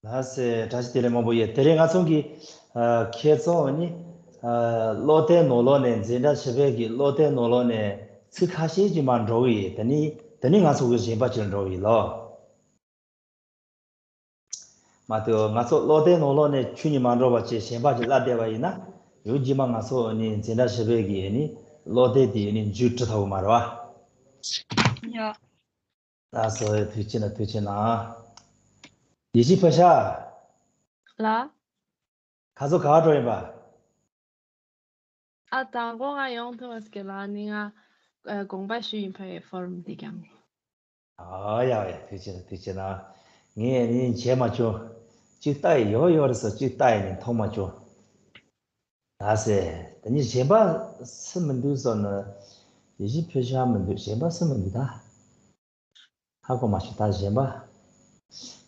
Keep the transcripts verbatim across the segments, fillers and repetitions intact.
ལགས་སེ། བཀྲ་ཤིས་བདེ་ལེགས་མང་པོ་ཡོད། དེ་རིང་ང་ཚོ་གི་ཨ་ཁྱེད་ཚོ་ནི་ཨ་བློ་གཏད་ནང་ལོགས་ནས། འཛིན་གྲྭ་བཞི་པའི་གི་བློ་གཏད་ནང་ལོགས་ནས་ཚིག་ཁ་ཤས་ཅིག་མར་འགྲོ་གི་ཡོད། དེ་ནི་དེ་ནི་ང་ཚོ་གི་གཞན་པ་ཅིག་ལ་འགྲོ་གི་ཡོད་ལོ། མ་གཏོགས་ང་ཚོ་བློ་གཏད་ནང་ལོགས་ནས་ཁྱོད་ཉིད་མ་འགྲོ་བ་ཅིག་གཞན་པ་ཅིག་བསླབ་བསྡད་པ་ཡིན་ན། ཡུལ་རྗེས་མ་ང་ཚོ་ནི་འཛིན་གྲྭ་བཞི་པའི་གི་ནི་བློ་གཏད་དེ་ནི་མཇུག་སྒྲིལ་ཐུབ་ཀྱི་མ་རེད་བ། ཡ། ལགས་སོ། ཐུགས་རྗེ་གནང་། ཐུགས་རྗེ་གནང་། ཡེ་ཤེས་ཕོ་ཤ། ལགས། ཁ་སང་ག་པར་འགྲོ་ཡིན་པ། ཨ། དང་པོ་ང་ཡོང་ཐུབ་མ་སོང་ལགས། ནི་ང་ཨ་དགོངས་པ་ཞུས་ཡིན་པ་ཡི་ཕོརམ་འདི་བརྒྱབ་ནས། ཨ་ཡ་ཡ། ཐུགས་རྗེ་གནང་། ཐུགས་རྗེ་གནང་། ངས་ནི་བྱས་མ་བྱུང་། གཅིག་ལྟ་ཡི་ཡོད་ཡོད་རེད་ཟེར། གཅིག་ལྟ་ཡི་ནི་མཐོང་མ་བྱུང་། ལགས་སེ། ད་ནི་གཞན་པ་སུ་མི་འདུག་ཟེར་ན། ཡེ་ཤེས་ཕོ་ཤ་མི་འདུག་གཞན་པ་སུ་མི་འདུག་ད། ཧ་གོ་མ་བྱུང་། ད་གཞན་པ།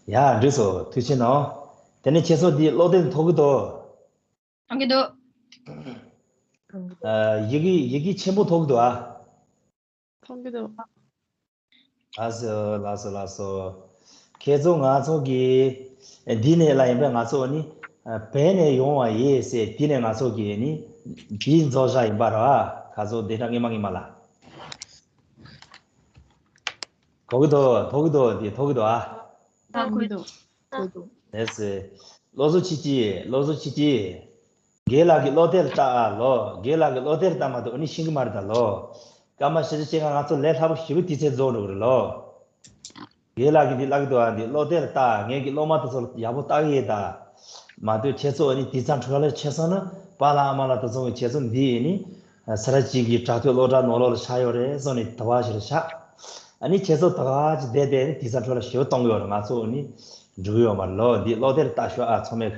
ཡ། འགྲིག་སོང་། ཐུགས་རྗེ་གནང་། དེ་ནས་ཁྱེད་ཚོ་འདི་བློ་གཏད་མཐོང་གི་འདུག་མཐོང་གི་འདུག་ཨ། ཡི་གེ་ཡི་གེ་ཆེན་པོ་མཐོང་གི་འདུག་ཨ། མཐོང་གི་འདུག་ལགས་སོ། ལགས་སོ། ལགས་སོ། ཁྱེད་ཚོ་ང་ཚོ་གི་འདི་ནས་ལ་ཡིན་པས། ང་ཚོ་ནི་ཨ་བོད་ནས་ཡོང་བ་ཡིན་ཟེར། འདི་ནས་ང་ཚོ་གི་ནི་འདི་རྫོགས་བཞག་ཡིན་པ་རེད་བ། ཁ་སང་དེ་འདྲ་ངེས་མ་ངེས་མ་ལ། གོ་གི་འདུག་མཐོང་གི་འདུག་འདི་མཐོང་གི་འདུག་ཨ། མཐོང་གི་འདུག་མཐོང་གི་འདུག་ལགས་སེ། བློ་བཟང་ཆོས་སྐྱིད། བློ་བཟང་ཆོས་སྐྱིད། རྒན་ལགས་ཀྱིས་བློ་གཏད་ལ་བལྟ་ཨ་ལོ། རྒན་ལགས་ཀྱིས་བློ་གཏད་ལ་བལྟ་མ་གཏོགས་ཨ་ནི་ཤེས་ཀྱི་མ་རེད་ད་ལོ། སྐར་མ་བཞི་བཅུ་ཞེ་ལྔ་ང་ཚོ་ལས་སླ་པོ་ཞེ་པོ་དུས་ཚོད་རྫོགས་འགྲོ་གི་རེད་ལོ། རྒན་ལགས་ཀྱིས་འདི་བཀླག་གི་འདུག་ཨ། འདི་བློ་གཏད་ལ་བལྟ། ངེད་ཀྱི་སློབ་མ་དེ་ཚོ་ལ་ཡག་པོ་བལྟ་གི་ཡོད་ད། མ་གཏོགས་ཁྱེད་ཚོ་ཨ་ནི་དུད་ཚང་ཁྲོད་ལ་ཆས་སོང་ན། པཱ་ལགས་ཨ་མ་ལགས་དེ་ཚོ་གིས་ཁྱེད་ཚོ་འདི་ཨ་ནི་ས་ར་གཅིག་གི་དྲ་ཐོག་སློབ་གྲྭ་ནང་ལོགས་ལ་ཆགས་ཡོད་རེད་བསམ་ནས་དུ་བ་ཞིག་ལ་ཆགས། ཨ་ནི་ཁྱེད་ཚོ་ད་ག་ཅིག་བསྡད་བསྡད་ནས་དུད་ཚང་ཁྲོད་ལ་ཞེ་པོ་གཏོང་གི་ཡོད་རེད། ང་ཚོ་ཨ་ནི་འགྲིག་གི་ཡོད་མ་རེད་ལོ། འདི་བློ་གཏད་ལ་བལྟ་ཤོག་ཨ། ཚང་མས།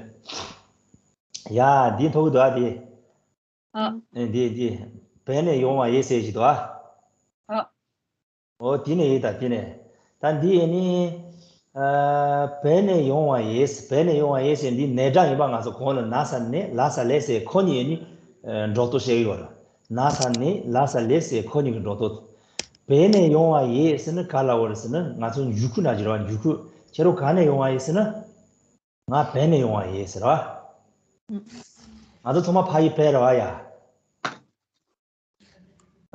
ཡ། འདི་མཐོང་གི་འདུག་ཨ། འདི། ཨ། ཨེ། འདི་འདི་བོད་ནས་ཡོང་བ་ཡིན་ཟེར་གྱི་འདུག་ཨ། ཨ། ཨོ། དེ་ནས་ཡིན་ད། དེ་ནས། ད་འདི་ཨ་ནི་ཨ་བོད་ནས་ཡོང་བ་ཡིན། བོད་ནས་ཡོང་བ་ཡིན་ཟེར། འདི་ནས་སྒྲ་ཡིན་པ། ང་ཚོ་གོང་ལ་ན་ས་ནས་ལ་ས་ལས་ཟེར། ཁོ་གཉིས་ཨ་ནི་ཨ་འགྲོ་སྟངས་བཤད་ཀྱི་ཡོད་རེད། ན་ས་ནས་ལ་ས་ལས་ཟེར། ཁོ་གཉིས་ཀྱི་འགྲོ་སྟངས། བོད་ནས་ཡོང་བ་ཡིན་ཟེར་ན་ག་ལབ་དགོས་རེད་ཟེར་ན། ང་ཚོ་འཇུག་ཁུངས་འདྲ་ཅིག་རེད་བ། འཇུག་ཁུངས། ཁྱེད་རང་ག་ནས་ཡོང་བ་ཡིན་ཟེར་ན། ང་བོད་ནས་ཡོང་བ་ཡིན་ཟེར་བ། ཨུ། ང་ཚོ་ཚང་མ་ཕ་ཡུལ་བོད་རེད་བ་ཡ།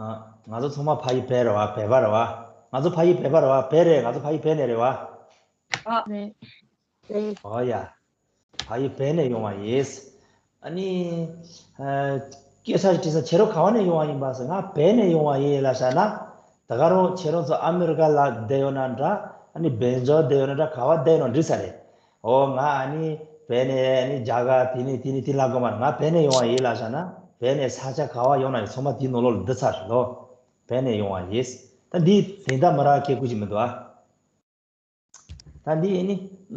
ཨ། ང་ཚོ་ཚང་མ་ཕ་ཡུལ་བོད་རེད་བ། བོད་པ་རེད་བ། ང་ཚོ་ཕ་ཡུལ་བོད་པ་རེད་བ། བོད་རེད། ང་ཚོ་ཕ་ཡུལ་བོད་ནས་རེད་བ། ཨ། རེད། རེད། ཨོ་ཡ། ཕ་ཡུལ་བོད་ནས་ཡོང་བ་ཡིན། ཨ་ནི། ཨ། སྐད་ཆ་ཞིག་དྲིས་ས། ཁྱེད་རང་ག་བ་ནས་ཡོང་བ་ཡིན་པ་ཟེར། ང་བོད་ནས་ཡོང་བ་ཡིན་ལབ་བཞག་ན། ད་ག་རང་ཁྱེད་རང་ཚོ་ཨ་མི་རི་ཀ་ལ་བསྡད་ཡོད་ན་འདྲ། ཨ་ནི་བྷེལ་ཇམ་བསྡད་ཡོད་ན་འདྲ། ག་བ་བསྡད་ཡོད་ན་འགྲིག་ས་རེད། ཨོ། ང་ཨ་ནི་བོད་ནས། ཨ་ནི་རྒྱ་གར་དེ་ནས་དེ་ནས་དེ་ལབ་དགོས་མ་རེད། ང་བོད་ནས་ཡོང་བ་ཡིན་ལབ་བཞག་ན། བོད་ནས་ས་ཆ་ག་བ་ཡོང་ན་ཡང་ཚང་མ་དེའི་ནང་ལོགས་ལ་འདུ་ཚར་རེད་ལོ། བོད་ནས་ཡོང་བ་ཡིན། ད་འདི་དེ་འདྲ་མི་ར་སྐད་ཁུ་ཅིག་མི་འདུག་ཨ། ད་འདི་ཨ་ནི་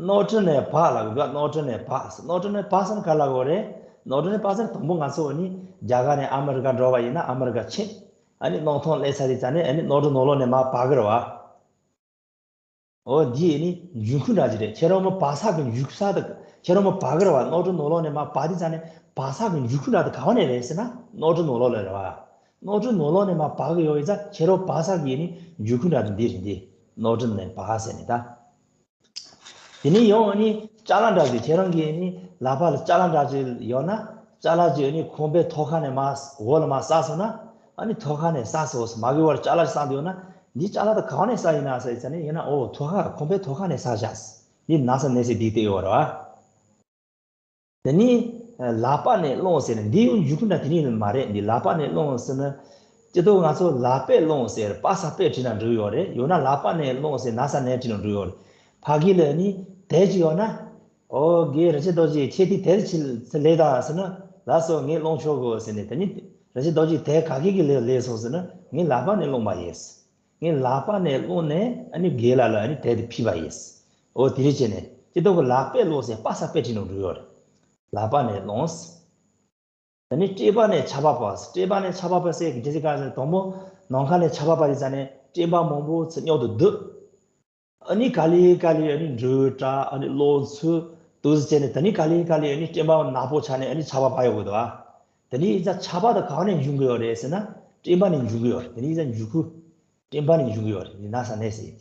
ནོར་ཊོན་ནས་བག་ལབ་གི་འདུག་ནོར་ཊོན་ནས་བག་ཟེར། ནོར་ཊོན་ནས་བག་ཟེར་ན་ག་ལབ་དགོས་རེད། ནོར་ཊོན་ནས་བག་ཟེར་ན་དང་པོ་ང་ཚོ་ཨ་ནི་རྒྱ་གར་ནས་ཨ་མི་རི་ཀ་འགྲོ་བ་ཡིན་ན། ཨ་མི་རི་ཀ་ཕྱིན། ཨ་ནི་གནམ་ཐང་སླེབས་ཚར་དུས་ཙ་ནས་ཨ་ནི་ནོར་ཊོན་ནང་ལོགས་ནས་མར་བག་གི་རེད་བ། ཨོ། འདི་ཨ་ནི་འཇུག་ཁུངས་འདྲ་ཅིག་རེད། ཁྱེད་རང་མར་བག་ས་གི་འཇུག་ས་དེ། ཁྱེད་རང་མར་བག་གི་རེད་བ། ནོར་ཊོན་ནང་ལོགས་ནས་མར་བག་དུས་ཙ་ནས་བག་ས་གི་འཇུག་ཁུངས་འདྲ་དེ་ག་བ་ནས་རེད་ཟེར་ན། ནོར་ཊོན་ནང་ལོགས་ལ་རེད་བ། ནོར་ཊོན་ནང་ལོགས་ནས་མར་བག་གི་ཡོད་ཡིན་ཙང་། ཁྱེད་རང་བག་ས་གི་ཨ་ནི་འཇུག་ཁུངས་འདྲ་དེ་འདི་རེད། འདི་ནོར་ཊོན་ནས་བག་ཟེར་ནས་ད། དེ་ནས་ཡང་ཨ་ནི་ཅ་ལག་འདྲ་ཅིག་ཁྱེད་རང་གི་ཨ་ནི་ལག་པ་ལ་ཅ་ལག་འདྲ་ཅིག་ཡོད་ན། ཅ་ལག་ཅིག་ཨ་ནི་ཁང་པའི་ཐོག་ཁ་ནས་མར་འོག་ལ་མར་ཟགས་སོང་ན། ཨ་ནི་ཐོག་ཁ་ནས་ཟགས་སོང་ཟེར། མ་གི་བར་ཅ་ལག་ཅིག་ཟགས་འདུག་ན། འདི་ཅ་ལག་དེ་གང་ནས་ཟགས་ཡིན་ན་ཟེར་ཙ་ནས། ཡིན་ན། ཨོ། ཐོག་ཁ། ཁང་པའི་ཐོག་ཁ་ནས་ཟགས་བཞག་ཟེར། འདི་ན་ས་ནས་ཟེར་འདི་བལྟས་ཡོད་རེད་བ། དེ་ནས་ལག་པ་ནས་བླངས་ཟེར་ནས། འདི་ཡང་འཇུག་ཁུངས་འདྲ་དེ་ནས་མ་རེད། འདི་ལག་པ་ནས་བླངས་ཟེར་ན། སྤྱིར་བཏང་ང་ཚོ་ལག་པས་བླངས་ཟེར། པ་ས་པས་བྲིས་ན་འགྲིག་ཡོད་རེད། ཡང་ན་ལག་པ་ནས་བླངས་ཟེར། ན་ས་ནས་བྲིས་ན་འགྲིག་ཡོད་རེད། ཕ་གི་ལ་ནི་དེབ་ཅིག་ཡོད་ན། ཨོ། རྒན་རིན་ཆེན་རྡོ་རྗེ། ཁྱེད་དེ་དེབ་ཅིག་ལས་དང་ཟེར་ན། ལགས་སོ། ངས་བླངས་ཆོག་གོ་ཟེར་ནས། དེ་ནི་རིན་ཆེན་རྡོ་རྗེ་དེབ་ག་གི་གི་ལས་ལས་སོང་ཟེར་ན། ངས་ལག་པ་ནས་བླངས་པ་ཡིན། ངས་ལག་པ་ནས་བླངས་ནས་ཨ་ནི་རྒན་ལགས་ལ་ཨ་ནི་དེབ་དེ་ཕུལ་བ་ཡིན། ཨོ། དེ་རེད་བྱས་ནས་སྤྱིར་བཏང་གི་ལག་པས་བླངས་ཟེར། པ་ས་པས་བྲིས་ན་འགྲིག་ཡོད་རེད། ལག་པ་ནས་བླངས། ད་ནི་སྤྲད་པ་ནས་ཆར་པ་བབས། སྤྲད་པ་ནས་ཆར་པ་བབས་ཟེར་གི་རྒྱུ་མཚན་ག་རེ་ཟེར། དང་པོ་ནམ་མཁའ་ནས་ཆར་པ་བབས་དུས་ཙ་ནས་སྤྲིན་པ་མང་པོ་ཚུར་མཉམ་དུ་བསྡུས། ཨ་ནི་ག་ལེ་ག་ལེ་ཨ་ནི་འབྲུག་སྒྲ། ཨ་ནི་གློག་འཁྱུག་འདུག་ཟེར་བྱས་ནས། ད་ནི་ག་ལེ་ག་ལེ་ཨ་ནི་སྤྲིན་པ་ནག་པོ་ཆགས་ནས་ཨ་ནི་ཆར་པ་བབས་ཡོང་གི་འདུག་བ། ད་ནི་ཡིན་ཙང་ཆར་པ་དེ་གང་ནས་འབྱུང་གི་ཡོད་རེད་ཟེར་ན། སྤྲིན་པ་ནས་འབྱུང་གི་ཡོད་རེད། ད་ནི་ཡིན་ཙང་འབྱུང་ཁུངས་སྤྲིན་པ་ནས་འབྱུང་གི་ཡོད་རེད། ནི་ན་ས་ནས་ཟེར།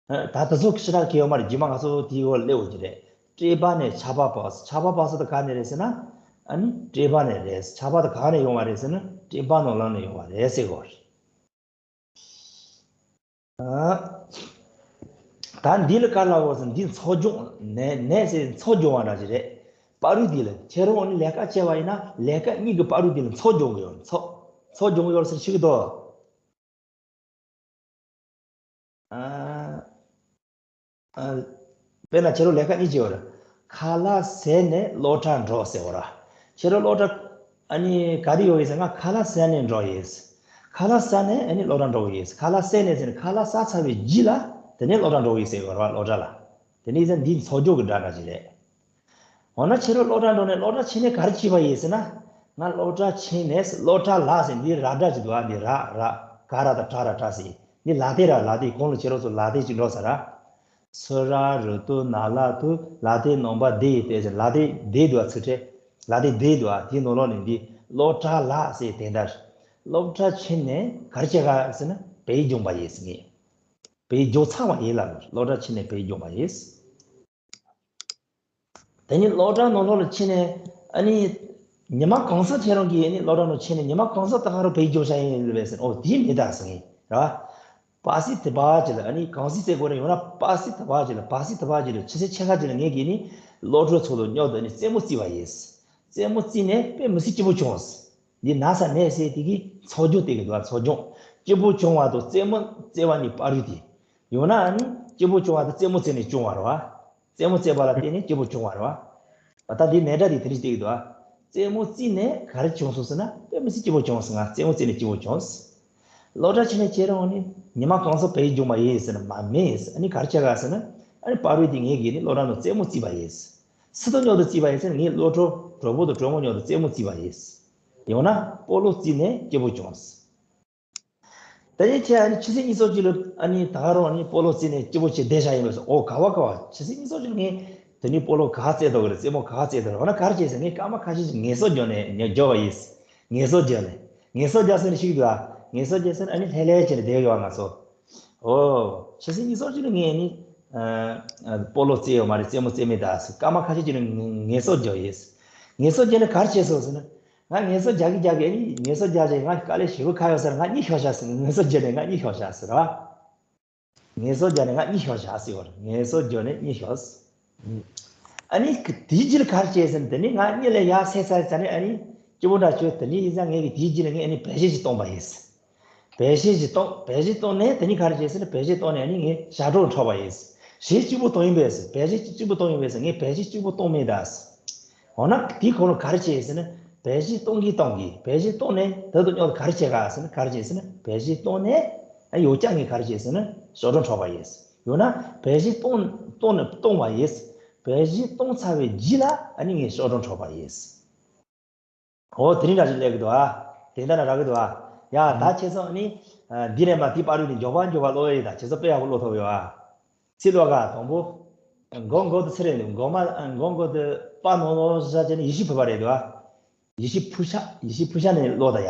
ད་དེ་ཚོ་ཞེ་དྲག་གལ་ཡོད་མ་རེད། རྗེས་མ་ང་ཚོ་དེའི་འོག་སླེབས་འོང་གི་རེད། སྤྲོས་པ་ནས་ཆགས་པ་བབས། ཆགས་པ་བབས་ས་དེ་ག་ནས་རེད་ཟེར་ན། ཨ་ནི་སྤྲོས་པ་ནས་རེད། ཆགས་པ་དེ་ག་ནས་ཡོང་བ་རེད་ཟེར་ན། སྤྲོས་པ་ནང་ལོགས་ནས་ཡོང་བ་རེད་ཟེར་གོ། ཨ། ད་འདི་ལ་ག་ལ་འོ་ཟེར་ན། འདི་འཚོ་སྦྱོང་ནས་ནས་ཟེར། འཚོ་སྦྱོང་བ་འདྲ་ཞིག་རེད། བར་དུ་འདི་ལ་ཁྱེད་རང་ནི་ལས་ཀ་བྱས་པ་ཡིན་ན། ལས་ཀ་གཉིས་ཀྱི་བར་དུ་འདི་ལ་འཚོ་སྦྱོང་གི་ཡོད། འཚོ་འཚོ་སྦྱོང་གི་ཡོད་ཟེར་ཞིག་འདུག་ཨ། ཨ། དཔེར་ན་ཁྱེད་རང་ལས་ཀ་གཉིས་བྱེད་པ་རེད། ཁ་ལག་ཟས་ནས་སློབ་གྲྭ་འགྲོ་ཟེར་བ་རེད། ཁྱེད་རང་སློབ་གྲྭ་ཨ་ནི་ག་དུས་ཡོང་གི་ཟེར། ང་ཁ་ལག་ཟས་ནས་འགྲོ་ཡིན། ཁ་ལག་ཟས་ནས་ཨ་ནི་སློབ་གྲྭ་འགྲོ་གི་ཡིན། ཁ་ལག་ཟས་ནས་ཟེར་ནས། ཁ་ལག་ཟ་ཚར་བའི་རྗེས་ལ་དེ་ནས་སློབ་གྲྭ་འགྲོ་གི་ཡིན་ཟེར་བ་རེད། སློབ་གྲྭ་ལ། དེ་ནས་ཟེར་འདི་འཚོ་སྦྱོང་གི་སྒྲ་འདྲ་ཞིག་རེད། འོ་ན་ཁྱེད་རང་སློབ་གྲྭ་འགྲོ་ནས། སློབ་གྲྭ་ཕྱིན་ནས་ག་རེ་བྱས་པ་ཡིན་ཟེར་ན། ང་སློབ་གྲྭ་ཕྱིན་ནས། སློབ་གྲྭ་ལ་ཟེར་འདི་ར་སྒྲ་ཅིག་འདུག་ཨ། འདི་ར་ར། ག་ར་དང་གྲ་ར་གྲ་ཟེར། འདི་ལ་དེ་ར་ལ་དེ། གོང་ལ་ཁྱེད་རང་ཚོ་ལ་དེ་ཅིག་འགྲོ་ས་ར། སུ་ར་རུ་ཏུ་ན་ལ་ཐུ། ལ་དེ་ནང་པ་དེ་ཡི་དེ་ཟེར། ལ་དེ་དེ་འདུག་ཨ། ཚིག་ཕྲད་ལ་དེ་དེ་འདུག་ཨ། དེའི་ནང་ལོགས་ནས་འདི་སློབ་གྲྭ་ལ་ཟེར་དེ་འདྲ། སློབ་གྲྭ་ཕྱིན་ནས་ག་རེ་བྱས་ག་ཟེར་ན། བོད་ཡིག་སྦྱོང་པ་ཡིན་ཟེར། ངས་བོད་ཡིག་སྦྱོང་ཚར་བ་ཡིན་ལབ། སློབ་གྲྭ་ཕྱིན་ནས་བོད་ཡིག་སྦྱོང་པ་ཡིན། དེ་ནས་སློབ་གྲྭ་ནང་ལོགས་ལ་ཕྱིན་ནས་ཨ་ནི་ཉི་མ་གང་ས་ཁྱེད་རང་གིས་ཨ་ནི་སློབ་གྲྭ་ནང་ཕྱིན་ནས་ཉི་མ་གང་ས་ད་ག་རང་བོད་ཡིག་སྦྱོང་བྱ་ཡིན་ལབ་ཟེར། ཨོ་དེ་མི་ད་ཟེར་ངས་ར། པ་སི་ཐི་བ་ཅི་ལ་ཨ་ནི་གང་སི་ཙེ་གོ་རེ་ཡོང་ན། པ་སི་ཐི་བ་ཅི་ལ། པ་སི་ཐི་བ་ཅི་ལ། ཆུ་ཚོད་ཕྱེད་ཀ་ཅི་ལ་ངས་ཀྱིས་ནི་སློབ་གྲོགས་ཚོ་ལ་རྙོག་དྲ་ནི་རྩེད་མོ་རྩེ་བ་ཡིན། རྩེད་མོ་རྩེས་ནས་དཔེ་མི་སྲིད་སྐྱིད་པོ་བྱུང་། འདི་ན་ས་ནས་ཟེར་དེ་གི་འཚོ་སྦྱོང་དེ་གི་འདུག་ཨ། འཚོ་སྦྱོང་། སྐྱིད་པོ་བྱུང་བ་དང་རྩེད་མོ་རྩེ་བ་གཉིས་བར་དུ་དེ། ཡང་ན་ཨ་ནི་སྐྱིད་པོ་བྱུང་བ་དང་རྩེད་མོ་རྩེས་ནས་བྱུང་བ་རེད་བ། རྩེད་མོ་རྩེ་བ་ལ་བརྟེན་ནས་སྐྱིད་པོ་བྱུང་བ་རེད་བ། ད་འདི་ནས་སྒྲ་དེ་དེ་འདྲ་ཞིག་བལྟས་ཀྱི་འདུག་ཨ། རྩེད་མོ་རྩེས་ནས་ག་རེ་བྱུང་སོང་ཟེར་ན། དཔེ་མི་སྲིད་སྐྱིད་པོ་བྱུང་སོང་། ང་རྩེད་མོ་རྩེས་ནས་སྐྱིད་པོ་བྱུང་། སློབ་གྲྭ་ཕྱིན་ནས་ཁྱེད་རང་ནི་ཉི་མ་གང་ས་བོད་ཡིག་སྦྱོང་བ་ཡིན་ཟེར་ན་མ་མེད། ཨ་ནི་ག་རེ་བྱས་ག་ཟེར་ན། ཨ་ནི་པ་རུས་དེ་ངས་ཀྱིས་ནི་སློབ་གྲྭ་ནང་རྩེད་མོ་རྩེས་པ་ཡིན། སུ་དང་མཉམ་དུ་རྩེས་པ་ཡིན་ཟེར་ན། ངའི་སློབ་གྲོགས་གྲོགས་པོ་དང་གྲོགས་མོ་མཉམ་དུ་རྩེད་མོ་རྩེས་པ་ཡིན། ཡང་ན་སྤོ་ལོ་རྩེས་ནས་སྐྱིད་པོ་བྱུང་། ད་ནི་ཁྱེད་ཨ་ནི་ཆུ་ཚོད་གཉིས་ཙམ་ཅིག་ལ་ཨ་ནི་ད་ག་རང་ཨ་ནི་སྤོ་ལོ་རྩེས་ནས་སྐྱིད་པོ་བྱས་བསྡད་བཞག་ཡིན་པས་སོ། ཨོ་ག་བ་ག་བ། ཆུ་ཚོད་གཉིས་ཙམ་ཅིག་ལ་ངས་དེ་ནི་སྤོ་ལོ་ག་རྩེ་འདུག་གི་རེད། རྩེད་མོ་ག་རྩེ་འདུག་གི་རེད། འོ་ན་ག་རེ་བྱས་ཟེར། ངས་སྐར་མ་ཁ་ཤས་ཤིག་ངལ་གསོ་རྒྱག་ནས་ཉོ་རྒྱོབ་པ་ཡིན། ངལ་གསོ་རྒྱག་ནས། ངལ་གསོ་རྒྱག་ཟེར་ནས་ཤིག་འདུག་ཨ། ངལ་གསོ་རྒྱག་ཟེར་ནས་ཨ་ནི་ལྷོད་ལྷོད་བྱས་ནས་བསྡད་ཡོད་ང་ཚོ། ཨོ། ཆུ་ཚོད་གཉིས་ཙམ་ཅིག་ལ་ངས་ཨ་ནི་ཨ་ཨ་སྤོ་ལོ་རྩེ་ཡོད་མ་རེད། རྩེད་མོ་རྩེ་མེད་ད་ཟེར། སྐར་མ་ཁ་ཤས་ཅིག་ལ་ངལ་གསོ་རྒྱག་ཡིན། ངལ་གསོ་རྒྱག་ནས་ག་རེ་བྱས་སོང་ཟེར་ན། ང་ངལ་གསོ་རྒྱག་གི་རྒྱག་གི་ཨ་ནི་ངལ་གསོ་རྒྱག་བྱས་ང་དཀའ་ལས་ཞེ་པོ་ཁག་ཡོད་ས་རེད། ང་གཉིད་ཤོར་བཞག་ཟེར། ངལ་གསོ་རྒྱག་ནས་ང་གཉིད་ཤོར་བཞག་ཟེར་ར། ངལ་གསོ་རྒྱག་ནས་ང་གཉིད་ཤོར་བཞག་ཟེར་བ་རེད། ངལ་གསོ་རྒྱག་ནས་གཉིད་ཤོར། ཨ་ནི་དེའི་རྗེས་ལ་ག་རེ་བྱས་ཟེར་ན། དེ་ནི་ང་གཉིད་ལས་ཡར་སད་ཚར་ཙ་ནས་ཨ་ནི་སྐྱིད་པོ་འདྲ་བྱུང་། དེ་ནི་ཡིན་ཙང་ངས་ཀྱིས་དེའི་རྗེས་ལ་ངས་ཨ་ནི་བེད་ཤེད་ཅིག་བཏང་པ་ཡིན། བེད་ཤེད་ཅིག་བཏང་། བེད་ཤེད་བཏང་ནས་དེ་ནི་ག་རེ་བྱས་ཟེར་ན། བེད་ཤེད་བཏང་ནས་ཨ་ནི་ངས་ཞབས་བྲོ་འཁྲབ་པ་ཡིན། ཞེ་གཅིག་པུ་བཏང་ཡིན་པས་ཟེར། བེད་ཤེད་གཅིག་པུ་བཏང་ཡིན་པས་ཟེར། ངས་བེད་ཤེད་གཅིག་པུ་བཏང་མེད་ད་ཟེར། འོ་ན་དེའི་གོང་ལ་ག་རེ་བྱས་ཟེར་ན། བེད་ཤེད་གཏོང་གིན་གཏོང་གིན། བེད་ཤེད་གཏོང་ནས་ད་དུང་རྙོག་ག་རེ་བྱས་ག་ཟེར་ན། ག་རེ་བྱས་ཟེར་ན། བེད་ཤེད་གཏོང་ནས་ཨ་ཡོད་ཀྱང་ངས་ག་རེ་བྱས་ཟེར་ན། ཞབས་བྲོ་འཁྲབ་པ་ཡིན། ཡང་ན་བེད་ཤེད་གཏོང་གཏོང་ནས་གཏོང་བ་ཡིན། བེད་ཤེད་གཏོང་ཚར་བའི་རྗེས་ལ་ཨ་ནི་ངས་ཞབས་བྲོ་འཁྲབ་པ་ཡིན། འོ་དེ་རིང་འདྲ་ཞིག་སླེབས་ཀྱི་འདུག་ཨ། དེ་འདྲ་ན་རག་གི་འདུག་ཨ། ཡ་ད་ཁྱེད་ཚོ་ཨ་ནི་འདི་ནས་མ་དེ་པར་རིག་ནས་མགྱོགས་པ་མགྱོགས་པ་ཀློག་ཡས་ཡིན། ད་ཁྱེད་ཚོ་དཔེ་ཡག་པོ་ཀློག་ཐུབ་ཡོད་ཨ། ཚིག་ཀློག་ག་དང་པོ། མགོ་མགོ་དུ་ཚེ་རེ་མགོ་མ་མགོ་མགོ་དུ་པ་ནོ་ལོ་ཟ་བྱས་ནས་ཡེ་ཤུ་བོད་པ་རེད་འདུག་ཨ། ཡེ་ཤུ་ཕུ་ཤ་ཡེ་ཤུ་ཕུ་ཤ་ནས་ཀློག་ད་ཡ།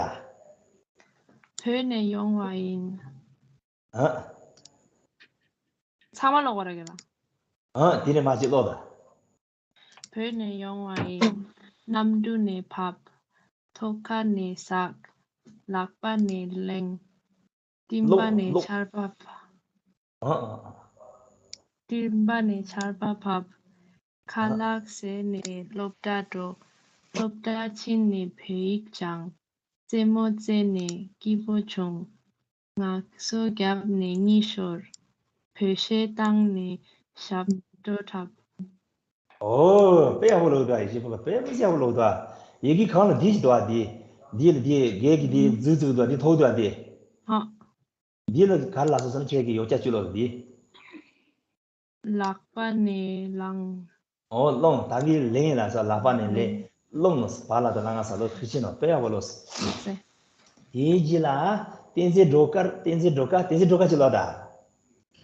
བོད་ནས་ཡོང་བ་ཡིན། ཨ། ཚང་མ་ཀློག་པ་རེད་གི་ལ། ཨ་དེ་ནས་མ་ཅིག་ཀློག་ད། བོད་ནས་ཡོང་བ་ཡིན། གནམ་གྲུ་ནས་བབས། ཐོག་ཁ་ནས་ཟགས། ལག་པ་ནས་ལེན། སྟོན་པ་ནས་ཆར་པ་བབས། ཨ་ཨ་ཨ། སྟོན་པ་ནས་ཆར་པ་བབས། ཁ་ལག་ཟས་ནས་སློབ་གྲྭ་འགྲོ། སློབ་གྲྭ་ཕྱིན་ནས་བོད་ཡིག་སྦྱངས། རྩེད་མོ་རྩེས་ནས་སྐྱིད་པོ་བྱུང་། ངལ་གསོ་བརྒྱབ་ནས་གཉིད་ཤོར། བོད་གཞས་བཏང་ནས་ཞབས་བྲོ་འཁྲབ། ཨོ། དཔེ་ཡག་པོ་ཀློག་འདུག་ཨ། ཡེ་ཤུ་ཕུ་ཤ་དཔེ་མི་སྲིད་ཡག་པོ་ཀློག་འདུག་ཨ། ཡི་གེ་གང་ལ་འདི་ཞིག་འདུག་ཨ། འདི། འདི་ལ་འདི་རྒྱལ་གྱི་འདི་འཛུགས་འཛུགས་འདུག་ཨ། འདི་ཐོག་འདུག་ཨ་འདི། ཧ། འདི་ལ་ག་རེ་ལབ་སོང་ཟེར་ན། ཁྱེད་ཀྱིས་ཡོ་བྱད་བཅུ་ཀློག་འདི། ལག་པ་ནས་བླངས། ཨོ་བླངས། ད་གིན་ལེན་ལ་ཟེར། ལག་པ་ནས་ལེན། ཨ། བླངས། བ་ལ་དང་ལ་ང་ས་ལོ་ཐུགས་ཆེ་ནོ། དཔེ་ཡག་པོ་ཀློག་སོང་། ཨ་ཙི། དེའི་རྗེས་ལ་བསྟན་འཛིན་སྒྲོལ་དཀར། བསྟན་འཛིན་སྒྲོལ་དཀར། བསྟན་འཛིན་སྒྲོལ་དཀར་ཅིག་ཀློག་ད།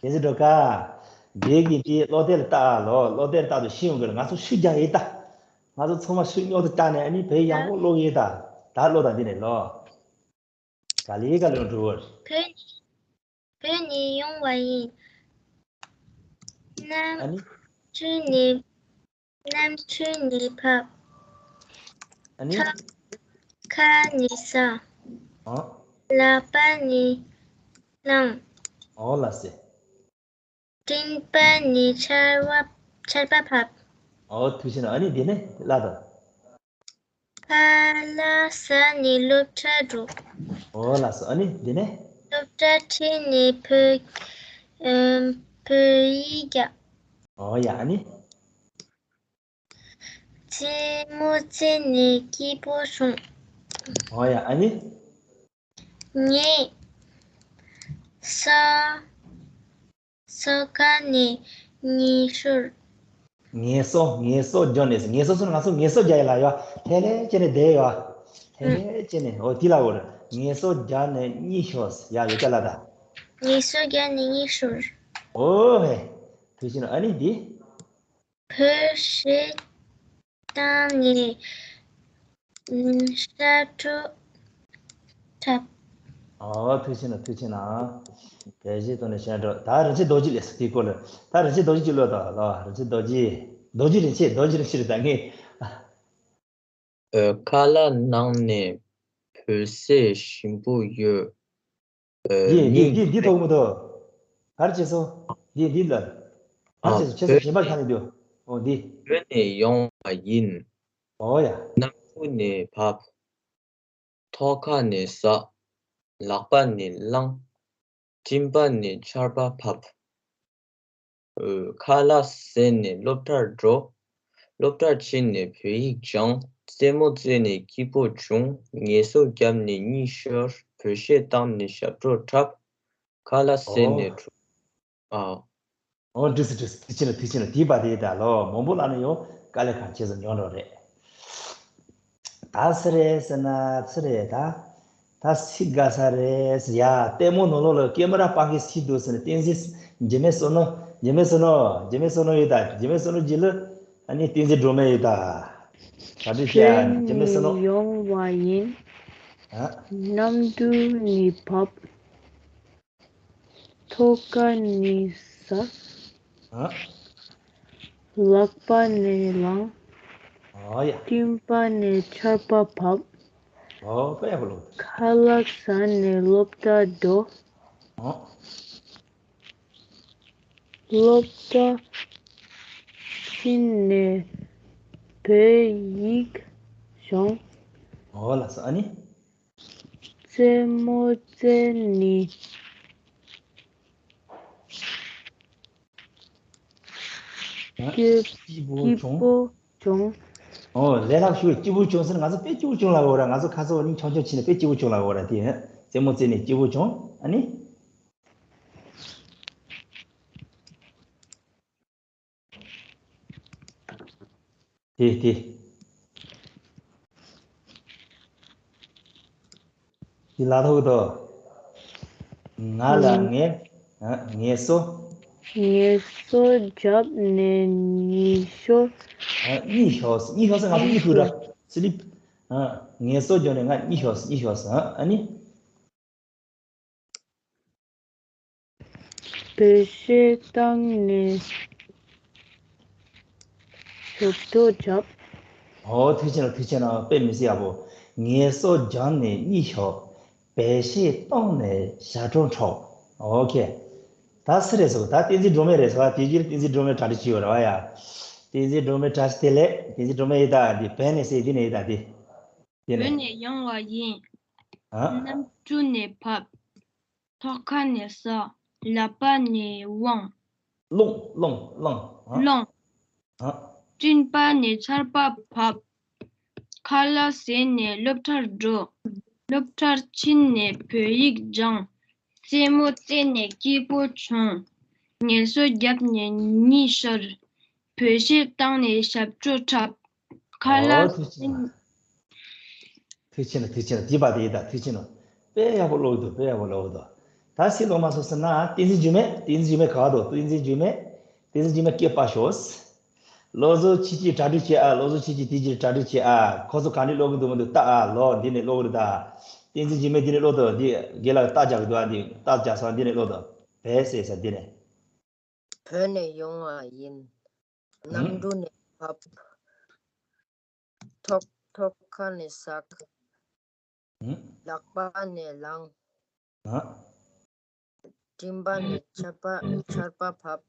བསྟན་འཛིན་སྒྲོལ་དཀར། རྒྱལ་གྱི་དེ་ཀློག་དེབ་ལ་ལྟ་ཨ་ལོ། ཀློག་དེབ་ལ་ལྟ་དུ་ཤི་ཡོང་གི་རེད། ང་ཚོ་ཤུགས་རྒྱག་ཡིན་ད། ང་ཚོ་ཚང་མ་ཤུགས་རྙོག་ཏུ་བཏང་ནས་ཨ་ནི་བོད་ཡག་པོ་ཀློག་ཡིན་ད། ད་ཀློག་ད་འདི་ནས་ལོ། ག་ལེ་ག་ལེ་འགྲོ་བར། བོད་ནས་བོད་ནས་ཡོང་བ་ཡིན། ཨ་ནི། གནམ་གྲུ་ནས། གནམ་གྲུ་ནས་བབས། ཨ་ནི། ཁ་ནས་ཟ། ཨོ། ལག་པ་ནས་བླངས། ཨོ་ལགས་སེ། སྤྲིན་པ་ནས་ཆར་བ་ཆར་པ་བབས། ཨོ་ཐུགས་རྗེ་གནང་། ཨ་ནི་དེ་ནས་ལ་དང་། ཁ་ལག་ཟ་ནས་སློབ་གྲྭར་འགྲོ། ཨོ་ལགས་སོ། ཨ་ནི་དེ་ནས། སློབ་གྲྭ་ཁྲིད་ནས་བོད་ཨམ་བོད་ཡིག་བརྒྱབ། ཨོ་ཡ། ཨ་ནི། རྩེད་མོ་རྩེས་ནས་སྐྱིད་པོ་བྱུང་། ཨོ་ཡ། ཨ་ནི། ངས་སོ་སོ་ཁ་ནས་གཉིད་ཤོར། ངལ་གསོ་ངལ་གསོ་རྒྱག་ནས་ངལ་གསོ་ཟེར་ན་ང་ཚོ་ངལ་གསོ་རྒྱག་ཡ་ལ་ཡ་ལྷད་ལྷད་བྱས་ནས་བསྡད་ཡ། ལྷད་ལྷད་བྱས་ནས། ཨོ་དེ་ལ་འོར་ངལ་གསོ་རྒྱག་ནས་གཉིད་ཤོར་ཡ། ཡོད་ཀྱ་ལ་ད། ངལ་གསོ་རྒྱག་ནས་གཉིད་ཤོར། ཨོ་ཧེ། ཐུགས་རྗེ་གནང་། ཨ་ནི་འདི། བོད་གཞས་བཏང་ནས་ཨམ་ཞབས་བྲོ་འཁྲབ། ཨོ་ཐུགས་རྗེ་གནང་། ཐུགས་རྗེ་གནང་། བོད་གཞས་བཏང་ནས་ཞབས་བྲོ། ད་རིན་ཆེན་རྡོ་རྗེ་ལས་སུ་དེའི་སྐོར་ལ། ད་རིན་ཆེན་རྡོ་རྗེ་ཅིག་ལོས་དང་ལོ། རིན་ཆེན་རྡོ་རྗེ། རྡོ་རྗེ་རིན་ཆེན། རྡོ་རྗེ་རིན་ཆེན་རེད་ད་ངས། ཨོ། ཁ་ལག་ནང་ནས་བོད་ཟས་ཞིམ་པོ་ཡོད། ཨོ། འདི་འདི་སྙིང་འདི་འདི་ཐོག་མི་འདུག་ག་རེ་བྱས་སོང་། འདི་འདི་ལ། ག་རེ་བྱས་སོང་། ཁྱེད་ཚོ་གཞན་པ་གང་ནས་འདུག་ཨོ་འདི། བོད་ནས་ཡོང་བ་ཡིན། ཨོ་ཡ། གནམ་གྲུ་ནས་བབས། ཐོག་ཁ་ནས་ཟ། ལག་པ་ནས་བླངས། སྤྲིན་པ་ནས་ཆར་པ་བབས། ཨོ། ཁ་ལག་ཟས་ནས་སློབ་གྲྭར་འགྲོ། སློབ་གྲྭར་ཕྱིན་ནས་བོད་ཡིག་སྦྱངས། རྩེད་མོ་རྩེས་ནས་སྐྱིད་པོ་བྱུང་། ངལ་གསོ་བརྒྱབ་ནས་གཉིད་ཤོར། བོད་གཞས་བཏང་ནས་ཞབས་བྲོ་འཁྲབ། ཁ་ལག་ཟས་ནས་ཨོ། ཁྲོ། ཨ། ཨོ་འགྲིག་སོང་འགྲིག་སོང་། དེ་ཕྱིན་ལ་དེ་ཕྱིན་ལ་དེའི་བར་དེ་ཡི་ད་ལོ་མང་པོ་ལ་ནི་ཡོང་དཀའ་ལས་ཁག་ཆེ་ཙམ་ཡོང་འགྲོ་རེད། ད་སུ་རེད་ཟེར་ན་སུ་རེད་ད། ད་སི་དགའ་ས་རེད་ཟེར་ཡ། ལྟད་མོ་ནང་ལོགས་ལ་ཀེ་མ་ར་སྤང་གི་སི་འདུག་ཟེར་ནས་བསྟན་འཛིན་འཇིགས་མེད་བསོད་ནམས། འཇིགས་མེད་བསོད་ནམས། འཇིགས་མེད་བསོད་ནམས་ཡོད་ད། འཇིགས་མེད་བསོད་ནམས་རྗེས་ལ་ཨ་ནི་བསྟན་འཛིན་སྒྲོལ་མ་ཡོད་ད། ག་དུས་བཤད་ཡ། འཇིགས་མེད་བསོད་ནམས། ཡོང་བ་ཡིན། ཨ། གནམ་གྲུ་ནས་བབས། ཐོག་ཁ་ནས་ཟ། ཨ། ལག་པ་ནས་བླངས། ཨོ་ཡ། སྤྲིན་པ་ནས་ཆར་པ་བབས། ཨོ་དཔེ་ཡག་པོ་ལོ། ཁ་ལག་ཟ་ནས་སློབ་གྲྭར་འགྲོ། ཨོ། སློབ་གྲྭ་ཕྱིན་ནས་བོད་ཡིག་སྦྱངས། ཨོ་ལགས་སོ། ཨ་ནི། རྩེད་མོ་རྩེས་ནས་ཨ། སྐྱིད་སྐྱིད་པོ་སྐྱིད་བྱུང་། པོ་བྱུང་། ཨོ་ལས་སླ་ཤོས་སྐྱིད་པོ་བྱུང་ཟེར་ན་ང་ཚོ་དཔེ་སྐྱིད་པོ་བྱུང་ལབ་དགོས་ར། ང་ཚོ་ཁ་སང་ནི་ཆུང་ཆུང་ཕྱིན་ནས་དཔེ་སྐྱིད་པོ་བྱུང་ལབ་དགོས་ར། དེ་རྩེད་མོ་རྩེས་ནས་སྐྱིད་པོ་བྱུང་། ཨ་ནི། དེ་དེ། དེ་ལ་ཐོག་ཏོ། ང་ལ་ངལ་ངལ་གསོ། ངལ་གསོ་བརྒྱབ་ནས་གཉིད་ཤོར། གཉིད་ཤོར། གཉིད་ཤོར་ཟེར་ང་ཚོ་གཉིད་ཤོར་ར། སི་ལིབ། ངལ་གསོ་བརྒྱབ་ནས་ང་གཉིད་ཤོར། གཉིད་ཤོར་ཟེར། ཨ་ནི། བོད་གཞས་བཏང་ནས་ཞབས་བྲོ་བརྒྱབ། ཨོ་ཐུགས་རྗེ་གནང་། ཐུགས་རྗེ་གནང་། དཔེ་མི་སྲིད་ཡག་པོ། ངལ་གསོ་བརྒྱབ་ནས་གཉིད་ཤོར། བོད་གཞས་བཏང་ནས་ཞབས་བྲོ་འཁྲབ། ཨོ་ཁེ། ད་སུ་རེད་ཟེར་བ། ད་བསྟན་འཛིན་སྒྲོལ་མ་རེད་ཟེར་བ། དེ་རྗེས་བསྟན་འཛིན་སྒྲོལ་མས་གྲ་སྒྲིག་བྱས་ཡོད་རེད་བ་ཡ། བསྟན་འཛིན་སྒྲོལ་མས་བཀྲ་ཤིས་བདེ་ལེགས། བསྟན་འཛིན་སྒྲོལ་མ་ཡིན་ད། འདི་བོད་ནས་ཟེར། འདི་ནས་ཡིན་ད་འདི། འདི་བོད་ནས། ནས་ཡོང་བ་ཡིན། ཨ། གནམ་གྲུ་ནས་བབས། ཐོག་ཁ་ནས་ཟ། ལག་པ་ནས་བླངས། སློང་། སློང་། སློང་། ཨ། སློང་། ཨ། སྤྲིན་པ་ནས་ཆར་པ་བབས། ཁ་ལག་ཟས་ནས་སློབ་གྲྭར་འགྲོ། སློབ་གྲྭར་ཕྱིན་ནས་བོད་ཡིག་སྦྱངས། རྩེད་མོ་རྩེས་ནས་སྐྱིད་པོ་བྱུང་། ངལ་གསོ་བརྒྱབ་ནས་གཉིད་ཤོར། བོད་གཞས་བཏང་ནས་ཞབས་བྲོ་འཁྲབ། ཁ་ལག་ཨོ་ཐུགས་རྗེ་གནང་། ཐུགས་རྗེ་གནང་། ཐུགས་རྗེ་གནང་། འདི་པ་དེ་ཡིན་ད། ཐུགས་རྗེ་གནང་། དཔེ་ཡག་པོ་ཀློག་འདུག་དཔེ་ཡག་པོ་ཀློག་འདུག་ད་སུས་ཀློག་མ་སོང་ཟེར་ན། བསྟན་འཛིན་འགྱུར་མེད། བསྟན་འཛིན་འགྱུར་མེད་ག་བ་འདུག་བསྟན་འཛིན་འགྱུར་མེད། བསྟན་འཛིན་འགྱུར་མེད་སྐྱེས་པ་ཤོག་ལོ་ཚོ་ཆི་ཆི་གྲ་སྒྲིག་བྱེད་ཨ། ལོ་ཚོ་ཆི་ཆི་དེ་ཆི་གྲ་སྒྲིག་བྱེད་ཨ། ཁོ་ཚོ་ག་འདྲ་ཀློག་གི་འདུག་མི་འདུག་ལྟ་ཨ། ལོ་འདི་ནས་ཀློག་གི་རེད་ད། བསྟན་འཛིན་འགྱུར་མེད་འདི་ནས་ཀློག་དང་། འདི་རྒན་ལགས་རྟགས་རྒྱག་གི་འདུག་ཨ། འདི་རྟགས་རྒྱག་སོང་། འདི་ནས་ཀློག་དང་། བོད་ཟེར་ས་འདི་ནས། བོད་ནས་ཡོང་བ་ཡིན། གནམ་གྲུ་ནས་ བབས། ཐོག་ཐོག་ཁ་ནས་ཟགས། ལག་པ་ནས་བླངས། མགྲིན་པ་ནས་ཆར་པ་ཆར་པ་བབས།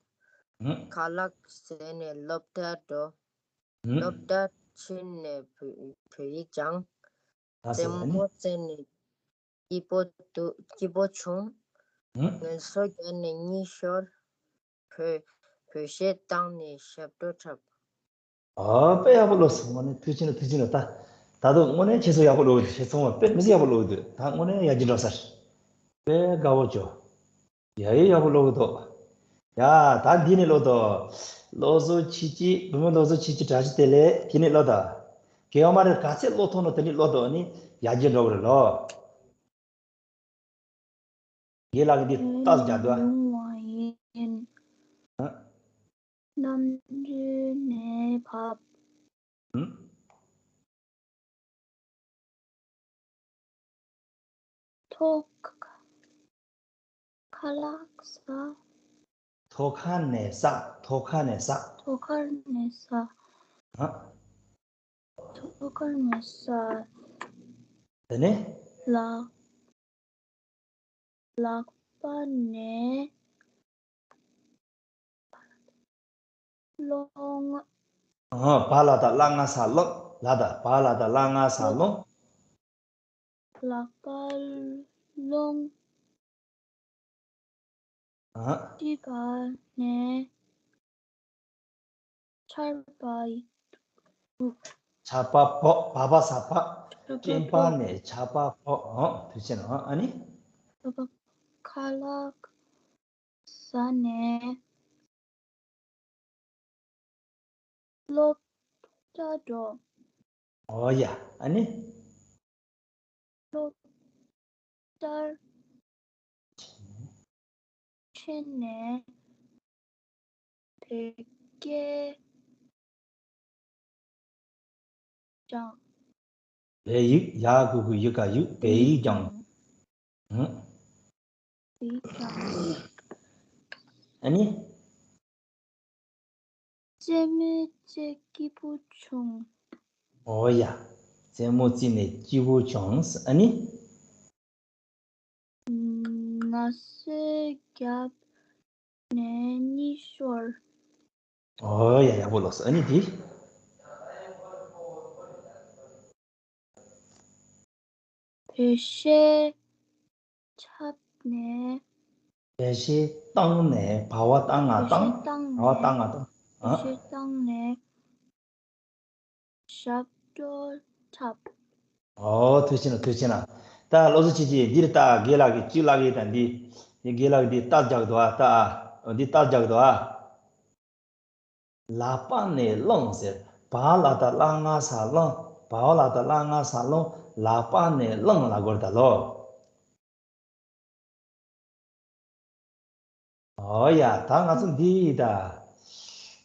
ཁ་ལག་ཟས་ནས་སློབ་གྲྭར་འགྲོ། སློབ་གྲྭར་ཕྱིན་ནས་བོད་བོད་ཡིག་སྦྱངས། རྩེད་མོ་རྩེས་ནས་སྐྱིད་པོ་འདུག་སྐྱིད་པོ་བྱུང་། ངལ་གསོ་རྒྱག་ནས་གཉིད་ཤོར། བོད་བོད་གཞས་བཏང་ནས་ཞབས་བྲོ་འཁྲབ། ཨ་དཔེ་ཡག་པོ་ལོས་སོང་། དངོས་གནས་མཐུ་ཆེན་ལ་མཐུ་ཆེན་ལ། ད་ད་དུང་དངོས་གནས་ཁྱེད་ཚོ་ཡག་པོ་ལོས་འདུག་ཁྱེད་ཚོ་དཔེ་མི་སྲིད་ཡག་པོ་ལོས་འདུག་ད་དངོས་གནས་ཡར་རྒྱས་འགྲོ་ས་རེད། དཔེ་དགའ་བོ་བྱོས། ཡ་ཡི་ཡག་པོ་ཀློག་གི་འདུག་ཡ་ད་འདི་ནས་ཀློག་དང་། ཀློག་བཟོ་བྱེད་ཀྱི་བུ་མོ་ཀློག་བཟོ་བྱེད་ཀྱི་བཀྲ་ཤིས་བདེ་ལེགས། དེ་ནས་ཀློག་དང་། དགེ་བ་མ་རེད། ག་ཚད་ཀློག་ཐུབ་ན་དེ་ནས་ཀློག་དང་། ནི་ཡར་རྒྱས་འགྲོ་གི་རེད་ལོ། དགེ་ལགས་ཀྱིས་འདི་ལྟ་རྒྱག་འདུག་ཨ། ཡོང་བ་ཡིན། ཨ། གནམ་གྲུ་ནས་བབས། ཨ། ཐོག་ཁ་ལག་ཟ། ཐོག་ཁ་ནས་ཟ། ཐོག་ཁ་ནས་ཟ། ཐོག་ཁ་ནས་ཟ། ཨ། ཐོག་ཁ་ནས་ཟ། དེ་ནས། ལག་ལག་པ་ནས་སློང་། ཨ། བ་ལ་ད་ལ་ང་ས་སློང་། ལ་ད་བ་ལ་ད་ལ་ང་ས་སློང་། ལག་པ་སློང་། ཨ། མགྲིན་པ་ནས་ཆར་པ་བབས། ཆར་པ་བབས། བ་བ་ས་བབས། མགྲིན་པ་ནས་ཆར་པ་བབས། ཨ། དུས་ཆེན། ཨ། ཨ་ནི། ཁ་ལག་ཟ་ནས་སློབ་གྲྭར་འགྲོ། ཨོ་ཡ། ཨ་ནི། སློབ་གྲྭར་ཕྱིན་ནས་བོད་སྐད་སྦྱངས། བོད་ཡིག་ཡ་གུ་གུ་ཡི་ག་ཡིག་བོད་ཡིག་སྦྱངས། ཨ་ནི། རྩེད་མོ་རྩེས་སྐྱིད་པོ་བྱུང་། ཨོ་ཡ། རྩེད་མོ་རྩེས་ནས་སྐྱིད་པོ་བྱུང་། ཨ་ནི། ངལ་གསོ་བརྒྱབ་ནས་གཉིད་ཤོར། ཨོ་ཡ། ཡག་པོ་ཀློག་སོང་། ཨ་ནི་དེ། བོད་གཞས་འཁྲབ་ནས། བོད་གཞས་བཏང་ནས། བ་བ་བཏང་ང་བཏང་། བ་བ་བཏང་ང་བཏང་། ཨ། བོད་གཞས་བཏང་ནས་ཞབས་བྲོ་འཁྲབ། ཨོ། ཐུགས་རྗེ་ཆེ་ན། ཐུགས་རྗེ་ཆེ་ན། ད་ཀློག་བཟོ་བྱེད་ཀྱི་འདིར་ད་དགེ་ལགས་ཀྱིས་གཅིག་ལབ་ཀྱི། ད་འདི་དགེ་ལགས་ཀྱིས་འདི་རྟགས་རྒྱག་འདུག་ཨ། ད་འདི་རྟགས་རྒྱག་འདུག་ཨ། ལག་པ་ནས་བླངས་ཟེར། བ་ལ་ད་ལ་ང་ས་བླངས། བ་བ་ལ་ད་ལ་ང་ས་བླངས། ལག་པ་ནས་བླངས་ལབ་དགོས་རེད་ད་ལོ། ཨོ་ཡ། ད་ང་ཚོ་འདི་ཡིན་ད།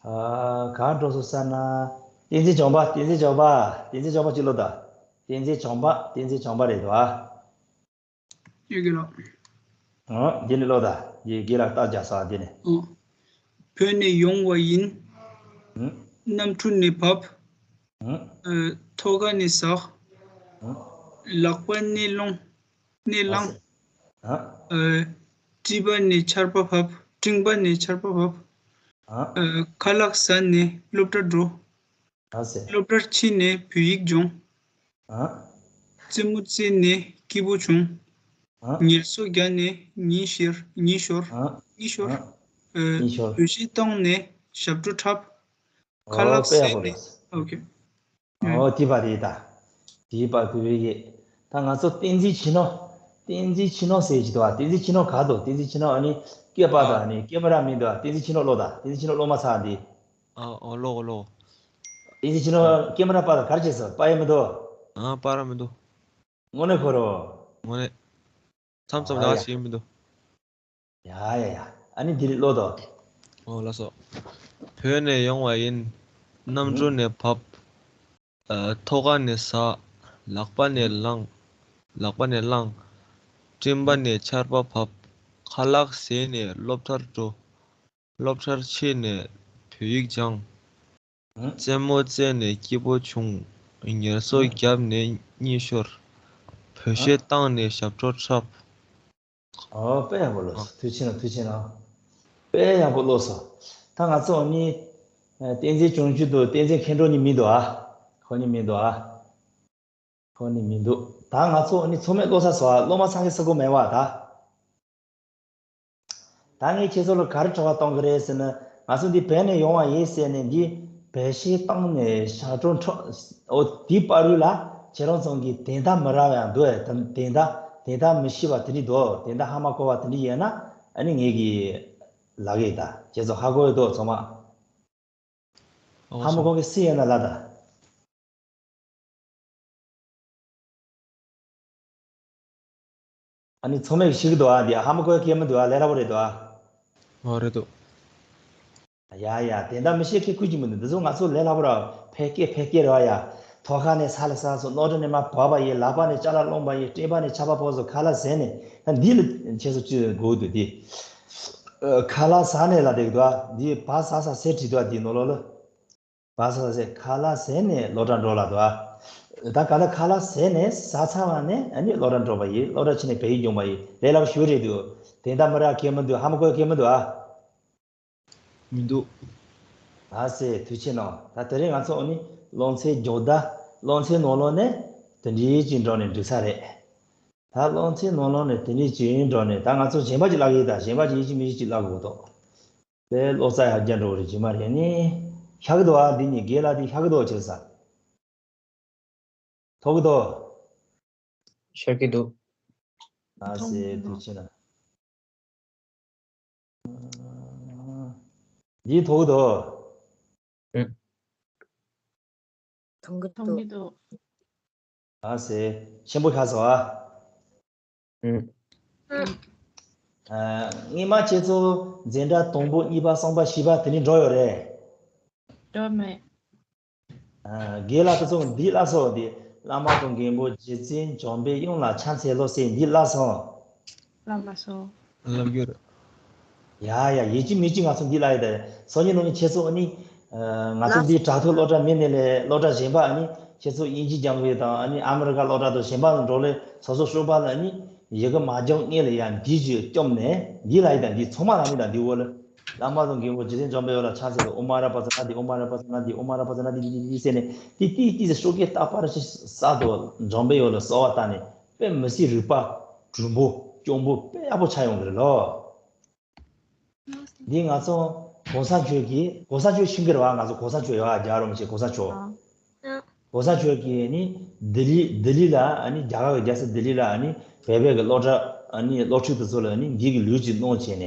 ཨ། གར་འགྲོ་སོང་ཟེར་ན། བསྟན་འཛིན་བྱམས་པ། བསྟན་འཛིན་བྱམས་པ། བསྟན་འཛིན་བྱམས་པ་གཅིག་ཀློག་དང་། བསྟན་འཛིན་བྱམས་པ། བསྟན་འཛིན་བྱམས་པ་རེད་འདུག་ཨ། ཡོད་ཀྱི་ལོ། ཨ། འདི་ནས་ཀློག་དང་། འདི་དགེ་ལགས་རྟགས་རྒྱག་ས་འདི་ནས། ཨ། བོད་ནས་ཡོང་བ་ཡིན། ཨ། གནམ་གྲུ་ནས་བབས། ཨ། ཨ། ཐོག་ཁ་ནས་ཟགས། ཨ། ལག་པ་ནས་སློང་། ནས་བླངས། ཨ། ཨ། མགྲིན་པ་ནས་ཆར་པ་བབས། མགྲིན་པ་ནས་ཆར་པ་བབས། ཨ། ཨ། ཁ་ལག་ཟ་ནས་སློབ་གྲྭར་འགྲོ། ཨ་ཟེར། སློབ་གྲྭར་ཕྱིན་ནས་བོད་ཡིག་སྦྱོང་། ཨ། རྩེད་མོ་རྩེས་ནས་སྐྱིད་པོ་བྱུང་། ཨ། ངལ་གསོ་རྒྱག་ནས་གཉིད་ཤོར། གཉིད་ཤོར། ཨ། གཉིད་ཤོར། ཨ། ཨ། གཉིད་ཤོར། བོད་གཞས་བཏང་ནས་ཞབས་བྲོ་འཁྲབ། ཁ་ལག་ཟས་ནས། ཨོ་ཀེ། ཨོ་དེ་པ་རེད་ད། དེ་པ་དེ་བས་ཡེ། ད་ང་ཚོ་བསྟན་འཛིན་ཆོས་ནོར། བསྟན་འཛིན་ཆོས་ནོར་ཟེར་གྱི་འདུག་བ། བསྟན་འཛིན་ཆོས་ནོར་ག་འདུག་བསྟན་འཛིན་ཆོས་ནོར། ཨ་ནི་སྐྱེས་པ་དང་། ཨ་ནི་སྐྱེས་པ་ར་མི་འདུག་བ། བསྟན་འཛིན་ཆོས་ནོར་ཀློག་དང་། བསྟན་འཛིན་ཆོས་ནོར་ཀློག་མ་ཚར་འདི། ཨ་ཨོ་ཀློག་ཀློག་བསྟན་འཛིན་ཆོས་ནོར་སྐྱེས་པ་ར་པ་དང་གར་བྱས་སོ། པ་ཡེ་མི་འདུག་ཨ་པ་ར་མི་འདུག་དངོས་གནས་ཁོ་རོ། དངོས་གནས། མཚམས་མཚམས་ཨ་ཡ། ལ་ཞིག་མི་འདུག་ཡ་ཡ་ཡ། ཨ་ནི་འདི་རེད་ཀློག་དང་། ཨོ་ལགས་སོ། བོད་ནས་ཡོང་བ་ཡིན། གནམ་གྲུ་ནས་བབས། ཨ། ཐོག་ཁ་ནས་ཟགས། ལག་པ་ནས་བླངས། ལག་པ་ནས་བླངས། མགྲིན་པ་ནས་ཆར་པ་བབས། ཁ་ལག་ཟས་ནས་སློབ་གྲྭར་འགྲོ། སློབ་གྲྭར་ཕྱིན་ནས་བོད་ཡིག་སྦྱངས། རྩེད་མོ་རྩེས་ནས་སྐྱིད་པོ་བྱུང་། ངལ་གསོ་བརྒྱབ་ནས་གཉིད་ཤོར། བོད་གཞས་བཏང་ནས་ཞབས་བྲོ་འཁྲབ། ཨོ། དཔེ་ཡག་པོ་ལོས་སོང་། ཐུགས་རྗེ་གནང་། ཐུགས་རྗེ་གནང་། དཔེ་ཡག་པོ་ལོས་སོང་། ད་ང་ཚོ་ཨ་ནི་བསྟན་འཛིན་བྱུང་ཆུ་དང་བསྟན་འཛིན་མཁན་སྒྲོལ་གཉིས་མི་འདུག་ཨ། ཁོ་གཉིས་མི་འདུག་ཨ། ཁོ་གཉིས་མི་འདུག་ད་ང་ཚོ་ཨ་ནི་ཚང་མས་ཀློག་ཚར་སོང་ཨ། ཀློག་མ་ཚར་མཁན་སུ་གང་མེད་པ་ད། ད་ངས་ཁྱེད་ཚོ་ལ་ག་རེ་དྲི་བ་གཏོང་གི་རེད་ཟེར་ན། ང་ཚོ་འདི་བོད་ནས་ཡོང་བ་ཡིན་ཟེར་ནས། འདི་བོད་གཞས་བཏང་ནས་ཞབས་བྲོ་འཁྲབ། འོ། དེའི་བར་དུ་ལ་ཁྱེད་རང་ཚོ་གི་དོན་དག་མི་རག་ཡང་འདུག་ཨེ། དོན་དག་དོན་དག་མི་ཤེས་པ་དེ་འདྲ་འདུག་དོན་དག་ཧ་མ་གོ་བ་དེ་འདྲ་ཡོད་ན་ཨ་ནི་ངས་ཀྱིས་ལབ་ཀྱི་ཡིན། ད་ཁྱེད་ཚོ་ཧ་གོ་ཡོད་དོ་ཚང་མ། ཧ་མ་གོ་མཁན་སུ་ཡོད་ན་ལབ་ད། ཨ་ནི་ཚང་མས་ཤེས་ཀྱི་འདུག་ཨ། འདི་ཧ་མ་གོ་མཁན་མི་འདུག་ཨ། ལས་སླ་པོ་རེད་འདུག་ཨ། ཨོ་རེད་འདུག་ཡ་ཡ། དེ་འདྲ་མི་ཤེས་མཁན་ཁུལ་གྱི་མི་འདུག་འདི་ཚོ་ང་ཚོ་ལས་སླ་པོ་ར། ཕལ་སྐད་ཕལ་སྐད་རེད་བ་ཡ། ཐོག་ཁ་ནས་ས་ལ་ཟགས་སོང་། སྣ་ཁྲིད་ནས་མར་བབས་པ་ཡིན། ལག་པ་ནས་ཅ་ལག་སློང་པ་ཡིན། སྐེད་པ་ནས་ཆར་པ་ཕོག་སོང་། ཁ་ལག་ཟས་ནས། ད་འདི་ལ་ཁྱེད་ཚོ་ཅི་དགོས་འདུག་འདི། ཨ། ཁ་ལག་ཟས་ནས་ལབ་བསྡད་ཀྱི་འདུག་ཨ། འདི་བ་ཟ་ས་ཟས་བྲིས་འདུག་ཨ། འདི་ནང་ལོགས་ལ། བ་ཟ་ས་ཟས། ཁ་ལག་ཟས་ནས་སློབ་གྲྭ་འགྲོ་ལབ་འདུག་ཨ། ད་ག་ད་ཁ་ལག་ཟས་ནས་ཟ་ཚར་བ་ནས་ཨ་ནི་སློབ་གྲྭ་འགྲོ་བ་ཡིན། སློབ་གྲྭ་ཕྱིན་ནས་བོད་ཡིག་སྦྱོང་བ་ཡིན། ལས་སླ་པོ་ཞེ་པོ་རེད་འདུག་དེ་འདྲ་མི་རག་མཁན་མི་འདུག་ཧ་མ་གོ་མཁན་མི་འདུག་ཨ། མི་འདུག་ཨ་ཟེ། ཐུགས་རྗེ་གནང་། ད་དེ་རིང་ང་ཚོ་ཨ་ནི་སློབ་ཚན་རྒྱག་ད། སློབ་ཚན་ནང་ལོགས་ནས་དེ་འདྲའི་ཅིག་འགྲོ་ནས་འགྲིག་ས་རེད། ད་སློབ་ཚན་ནང་ལོགས་ནས་དེ་འདྲའི་ཅིག་འགྲོ་ནས། ད་ང་ཚོ་གཞན་པ་ཅིག་བཀླག་གི་ཡིན། ད་གཞན་པ་ཅིག་ཡིན་གཅིག་མིན་གཅིག་ཅིག་བཀླག་དགོས་འདུག་དེ་ཀློག་རྩལ་ཡར་རྒྱས་འགྲོ་གི་རེད། རྗེས་མ་རེད། ནི་ཤག་གི་འདུག་ཨ། འདི་གཉིས་རྒན་ལགས་འདི་ཤག་གི་འདུག་བྱས་ས། ཐོག་གི་འདུག་ཤག་གི་འདུག་ཨ་ཟེ། ཐུགས་རྗེ་གནང་། འདི་ཐོག་གི་འདུག་ཨེ། མཐོང་གི་མཐོང་གི་འདུག་འདུག་ཨ་ཟེ། ཆེན་པོ་ཤག་སོང་ཨ། ཨུ། ཨ། སྔོན་མ་ཁྱེད་ཚོ་འཛིན་གྲྭ་དང་པོ་གཉིས་པ་གསུམ་པ་བཞི་པ་དེ་ནས་འགྲོ་ཡོད་རེད། འགྲོ་མེད། ཨ། རྒན་ལགས་དེ་ཚོ་འདི་བཀླགས་སོང་། འདི་བླ་མ་དང་མགོན་པོ་རྗེ་བཙུན་འཇམ་དཔལ་དབྱངས་ལ་ཕྱག་འཚལ་ལོ་ཟེར་འདི་བཀླགས་སོང་། བཀླགས་མ་སོང་། ལབ་རྒྱུ་རེད། ཡ་ཡ། ཡིན་གཅིག་མིན་གཅིག་ང་ཚོ་འདི་བཀླགས་ཡོད་དེ། སང་ཉིན་གནངས་ཉིན་ཁྱེད་ཚོ་ཨ་ནི། ཨ། ང་ཚོ་འདི་དྲ་ཐོག་སློབ་གྲྭ་མིན་ནས་ལས་སློབ་གྲྭ་གཞན་པ་ཨ་ནི་ཁྱེད་ཚོ་དབྱིན་ཇི་སྦྱང་བའི་དང་ཨ་ནི་ཨ་མི་རི་ཀ་སློབ་གྲྭ་དང་གཞན་པ་ལ་འགྲོ་ལས་སོ་སོ་སོ་པ་ལ་ཨ་ནི་ཡི་གེ་མ་སྦྱང་སྔོན་ལ་ཡ་འདི་ཅིག་སྐྱོབ་ནས་འདི་ལབ་ཡོད་དེ། འདི་ཚང་མ་ལ་ནི་ད་འདི་འོ་ལ། བླ་མ་དང་མགོན་པོ་རྗེ་བཙུན་འཇམ་དཔལ་དབྱངས་ལ་ཕྱག་འཚལ་ལོ། ཨོཾ་ཨ་ར་པ་ཙ་ན་དྷཱིཿ་ཨོཾ་ཨ་ར་པ་ཙ་ན་དྷཱིཿ་ཨོཾ་ཨ་ར་པ་ཙ་ན་དྷཱིཿ་ཟེར་ནས་དེ་ཏིག་ཏིག་ཙམ་སོ་སྐྱེ་རྟག་པར་ཞིག་བསགས་དང་འཇམ་དཔལ་དབྱངས་ལ་གསོལ་བ་བཏབ་ནས་དཔེ་མི་སྲིད་རིག་པ་གྲུང་པོ་སྐྱོང་པོ་དཔེ་ཡག་པོ་ཆགས་ཡོང་གི་རེད་ལོ། འདི་ང་ཚོ་གོང་ས་མཆོག་གིས། གོང་ས་མཆོག་ཤེས་ཀྱི་རེད་བ། ང་ཚོ་གོང་ས་མཆོག་ཡོད་ཨ། རྒྱལ་བ་རིན་པོ་ཆེ་གོང་ས་མཆོག་གོང་ས་མཆོག་གིས་ནི་ལྡི་ལི། ལྡི་ལི་ལ་ཨ་ནི་རྒྱ་གར་གྱི་རྒྱལ་ས་ལྡི་ལི་ལ་ཨ་ནི་བོད་པའི་གི་སློབ་གྲྭ་ཨ་ནི་སློབ་ཕྲུག་དེ་ཚོ་ལ་ཨ་ནི་འདི་གི་ལུས་ཀྱི་གནང་བྱས་ནས་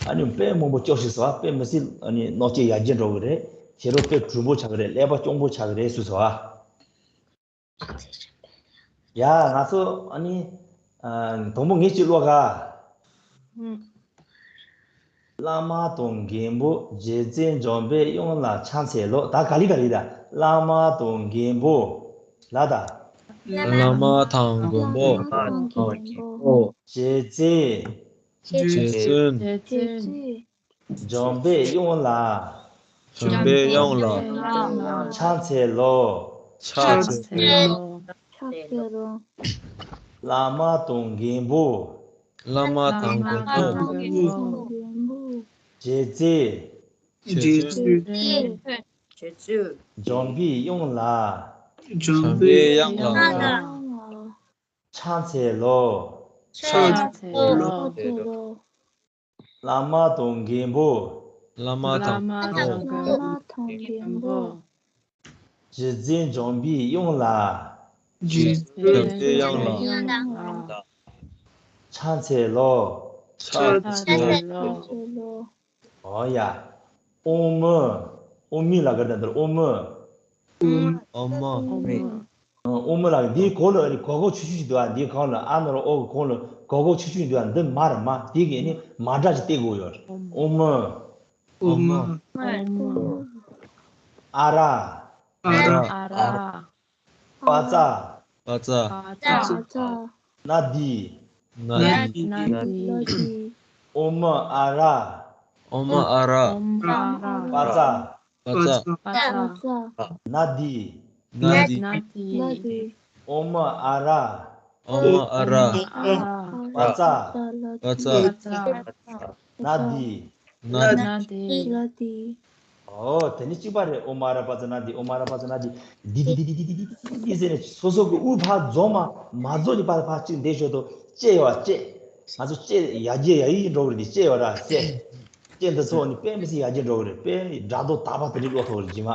ཨ་ནི་དཔེ་མང་པོ་སྐྱོབ་ཤིག་སོ། དཔེ་མི་སྲིད་ཨ་ནི་གནོད་སྐྱེལ་ཡར་རྒྱས་འགྲོ་གི་རེད། ཁྱེད་རང་དཔེ་གྲུང་པོ་ཆགས་ཀྱི་རེད། ཀླད་པ་སྐྱོང་པོ་ཆགས་ཀྱི་རེད་ཟེར་སོ་ཨ། ཡ། ང་ཚོ་ཨ་ནི། ཨ། དང་པོ་ངས་ཅིག་ཀློག་ག་བླ་མ་དང་མགོན་པོ་རྗེ་བཙུན་འཇམ་དཔལ་དབྱངས་ལ་ཕྱག་འཚལ་ལོ། ད་ག་ལེ་ག་ལེ་ད། བླ་མ་དང་མགོན་པོ་ལབ་ད། བླ་མ་དང་མགོན་པོ། བླ་མ་དང་མགོན་པོ། རྗེ་བཙུན། རྗེ་བཙུན། རྗེ་བཙུན། འཇམ་དཔལ་དབྱངས་ལ། འཇམ་དཔལ་དབྱངས་ལ། ཕྱག་འཚལ་ལོ། ཕྱག་འཚལ་ལོ། ཕྱག་འཚལ་ལོ། བླ་མ་དང་མགོན་པོ། བླ་མ་དང་མགོན་པོ། རྗེ་བཙུན། རྗེ་བཙུན། འཇམ་དཔལ་དབྱངས་ལ། འཇམ་དཔལ་དབྱངས་ལ། ཕྱག་འཚལ་ལོ། ཕྱག་འཚལ་ལོ། བླ་མ་དང་མགོན་པོ། བླ་མ་དང་མགོན་པོ། རྗེ་བཙུན་འཇམ་པའི་དབྱངས་ལ། རྗེ་བཙུན་འཇམ་པའི་དབྱངས་ལ། ཕྱག་འཚལ་ལོ། ཕྱག་འཚལ་ལོ། འོ་ཡ། ཨོཾ་མི། ཨོཾ་མི་ལ་ག་རེ་ད་འདིར་ཨོཾ་མི། ཨོཾ་མི། ཨོཾ་མི་ལ་འདིའི་གོང་ལ་ཨ་ནི་གོ་གོ་ཆུ་ཆུ་ཞིག་འདུག་ཨ། འདིའི་གོང་ལ་ཨ་ན་རོ་ཨོ་གི་གོང་ལ་གོ་གོ་ཆུ་ཆུ་ཞིག་འདུག་ཨ། འདི་མ་རེད་མ། འདི་གི་ནི་མ་འདྲ་ཞིག་བལྟས་དགོས་ཡོད། ཨོཾ་མི། ཨོཾ་མི། ཨ་ར། ཨ་ར། པ་ཙ། པ་ཙ། ན་དྷཱིཿ་ན་དྷཱིཿ་ཨོཾ་མི་ཨ་ར། ཨོཾ་མི་ཨ་ར། པ་ཙ། པ་ཙ། པ་ཙ། ན་དྷི། ན་དྷི། ན་དྷི། ཨོ་མ་ཨ་ར། ཨོ་མ་ཨ་ར། པ་ཙ། པ་ཙ། ན་དྷི། ན་དྷི། ན་དྷི། ཨོ། དེ་ནི་གཅིག་པ་རེད། ཨོ་མ་ར་པ་ཙ་ན་དྷི། ཨོ་མ་ར་པ་ཙ་ན་དྷི། དྷི་དྷི་དྷི་དྷི་ཟེར་ནས་སོ་སོ་གི་དབུ་ཕར་རྫོགས་མ་མ་རྫོགས་ཀྱི་བར་ཕར་གཅིག་འདེགས་ཞོར་དུ་ལྕེ་ཡོད་ལྕེ། ང་ཚོ་ལྕེ་ཡར་རྒྱས་ཡར་རྒྱས་འགྲོ་གི་རེད། ལྕེ་ཡོད་ར་ལྕེ། ལྕེ་འདི་ཚོ་ནི་དཔེ་མི་སྲིད་ཡར་རྒྱས་འགྲོ་གི་རེད། དཔེ་སྒྲ་མདོག་དག་པ་དེ་འདྲ་ཀློག་ཐུབ་ཀྱི་རེད། རྗེས་མ་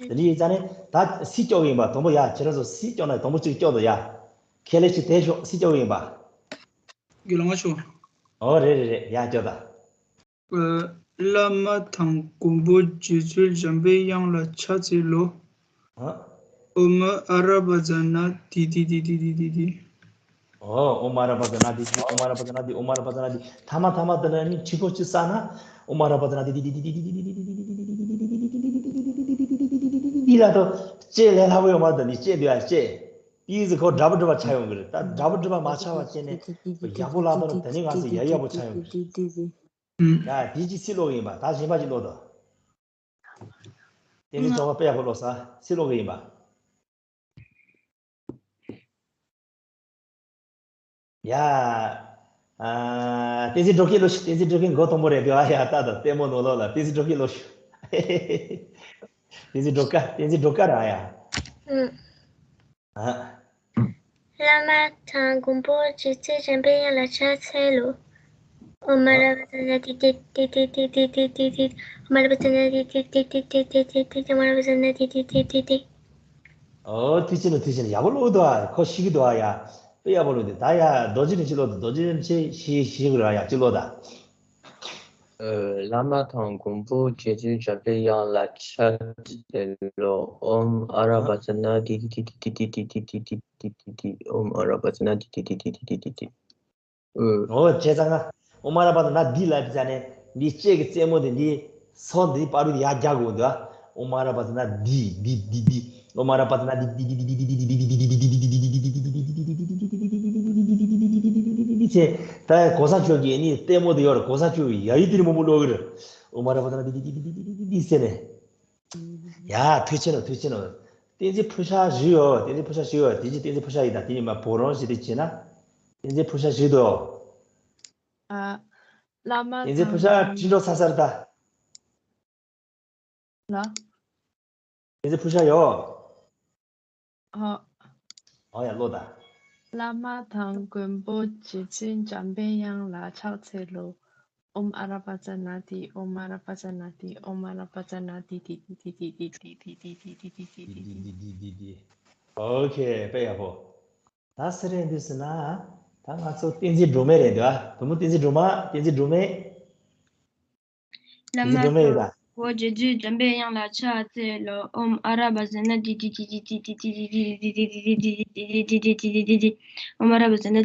དེ་འདྲ་ཡིན་ཙང་ནས་ད་སི་སྐྱོག་གི་ཡིན་པ། དང་པོ་ཡ། ཁྱེད་རང་ཚོ་སི་སྐྱོག་ན་དང་པོ་གཅིག་སྐྱོག་དང་ཡ། ཁས་ལེན་ཞིག་དེ་ཤོག་སི་སྐྱོག་གི་ཡིན་པ། རྒན་ལགས་ང་ཤོག་ཨོ་རེད་རེད་རེད། ཡ་སྐྱོག་ད། བླ་མ་དང་མགོན་པོ་རྗེ་བཙུན་འཇམ་པའི་དབྱངས་ལ་ཕྱག་འཚལ་ལོ། ཨོ་མ་ཨ་ར་པ་ཙ་ན་དྷི་དྷི་དྷི་དྷི། ཨོ། ཨོ་མ་ར་པ་ཙ་ན་དྷི་དྷི། ཨོ་མ་ར་པ་ཙ་ན་དྷི། ཨོ་མ་ར་པ་ཙ་ན་དྷི། ཐ་མ་ཐ་མ་དེ་ལ་ནི་ཁྲི་ཕོ་ཅི་ས་ན། ཨོ་མ་ར་པ་ཙ་ན་དྷི་དྷི་དྷི་དྷི་དྷི་ལ་དོ་ལྕེ་ལས་སླ་པོ་ཡོད་མ་རེད། ད་ནི་ལྕེ་འདི་ཡ་ལྕེ། དེའི་ཟི་ཁོ་འདྲ་པོ་འདྲ་པོ་ཆགས་ཡོང་གི་རེད། ད་འདྲ་པོ་འདྲ་པོ་མ་ཆགས་པ་བྱས་ནས་ཡག་པོ་ལ་དོ་ལ་དེ་ནི་ང་ཚོ་ཡག་ཡག་པོ་ཆགས་ཡོང་གི་རེད། ཡ་དེ་ཅི་སི་ཀློག་ཡིན་པ། ད་གཞན་པ་ཅི་ཀློག་དོ། བསྟན་འཛིན་གྲགས་པ་དཔེ་ཡག་པོ་ཀློག་ས། སི་ཀློག་གི་ཡིན་པ། ཡ། ཨ། བསྟན་འཛིན་སྒྲོལ་དཀར་ཀློག་ཤོག་བསྟན་འཛིན་སྒྲོལ་དཀར་མགོ་དང་པོ་རེད་འདུག་ཨ་ཡ། ད་ད་ལྟད་མོ་ནོར་ལོག་ལ། བསྟན་འཛིན་སྒྲོལ་དཀར་ཀློག་ཤོག་བསྟན་འཛིན་སྒྲོལ་དཀར། བསྟན་འཛིན་སྒྲོལ་དཀར་ར་ཡ། ཨ། བླ་མ་དང་མགོན་པོ་རྗེ་བཙུན་འཇམ་པའི་དབྱངས་ལ་ཕྱག་འཚལ་ལོ། ཨོ་མ་ར་པ་ཙ་ན་དྷི་དྷི་དྷི་དྷི། ཨོ་མ་ར་པ་ཙ་ན་དྷི་དྷི་དྷི་དྷི། ཨོ་མ་ར་པ་ཙ་ན་དྷི་དྷི་དྷི་དྷི། ཨོ་ཐུགས་རྗེ་ཆེ་ལོ། ཐུགས་རྗེ་ཆེ་ལོ། ཡག་པོ་ཀློག་འདུག་ཨ། ཁོ་ཤེས་ཀྱི་འདུག་ཨ་ཡ། དཔེ་ཡག་པོ་ཀློག་འདུག་ད་ཡ་རྡོ་རྗེ་རིན་ཆེན་ཀློག་དང་། རྡོ་རྗེ་རིན་ཆེན་ཤེས་ཤེས་ཀྱི་རེད་ཨ་ཡ། ཅིག་ཀློག་དང་། བླ་མ་དང་མགོན་པོ་རྗེ་བཙུན་འཇམ་པའི་དབྱངས་ལ་ཕྱག་འཚལ་ལོ། ཨོམ་ཨ་ར་པ་ཙ་ན་དྷི་དྷི་དྷི་དྷི། ཨོམ་ཨ་ར་པ་ཙ་ན་དྷི་དྷི་དྷི། ཨོ་བྱས་ཙང་ང་། ཨོམ་ཨ་ར་པ་ཙ་ན་དྷི་ལབ་ཙ་ནས་འདི་ལྕེ་གི་རྩེ་མོ་དེ་འདི་སོ་འདི་བར་དུ་ཡར་རྒྱག་དགོས་འདུག་ཨོམ་ཨ་ར་པ་ཙ་ན་དྷི་དྷི་དྷི་དྷི། ཨོམ་ཨ་ར་པ་ཙ་ན་དྷི་དྷི་དྷི་དྷི་ཟེར། ད་གོང་ས་མཆོག་གི་ནི་ལྟད་མོ་དེ་ཡོད་རེད། གོང་ས་མཆོག་གི་ཡ་ཡི་དེ་རིང་མང་པོ་ཀློག་གི་རེད། ཨོམ་ཨ་ར་པ་ཙ་ན་དྷི་དྷི་དྷི་ཟེར་ནས། ཡ་ཐུགས་རྗེ་ཆེ་ལོ། ཐུགས་རྗེ་ཆེ་ལོ། བསྟན་འཛིན་ཕུ་ཤ་བཞི་ཡོད། བསྟན་འཛིན་ཕུ་ཤ་བཞི་ཡོད། དེ་ཅི་བསྟན་འཛིན་ཕུ་ཤ་ཡིན་ད། དེ་ཉི་མ་བོ་རོང་ཞིག་དེ་བྱས་ན། བསྟན་འཛིན་ཕུ་ཤ་བཞི་འདུག་ཨ། བླ་མ་བསྟན་འཛིན་ཕུ་ཤ་དང་ཁྲིད་འགྲོ་ས་སར་ད། ལ། བསྟན་འཛིན་ཕུ་ཤ་ཡོད། ཨ། ཨོ་ཡ་ཀློག་ད། བླ་མ་དང་མགོན་པོ་རྗེ་བཙུན་འཇམ་པའི་དབྱངས་ལ་ཕྱག་འཚལ་ལོ། ཨོམ་ཨ་ར་པ་ཙ་ན་དྷི། ཨོམ་ཨ་ར་པ་ཙ་ན་དྷི། ཨོམ་ཨ་ར་པ་ཙ་ན་དྷི་དྷི་དྷི། ཨོ་ཁེ། དཔེ་ཡག་པོ། ད་སུ་རེད་འདུག་ཟེར་ན། ད་ང་ཚོ་བསྟན་འཛིན་སྒྲོལ་མ་རེད་འདུག་ཨ། བུ་མོ་བསྟན་འཛིན་སྒྲོལ་མ། བསྟན་འཛིན་སྒྲོལ་མ། བསྟན་འཛིན་སྒྲོལ་མ་ཡོད་ད། བླ་མ་དང་མགོན་པོ་རྗེ་བཙུན་འཇམ་པའི་དབྱངས་ལ་ཕྱག་འཚལ་ལོ། ཨོམ་ཨ་ར་པ་ཙ་ན་དྷི་དྷི་དྷི་དྷི། ཨོམ་ཨ་ར་པ་ཙ་ན་དྷི་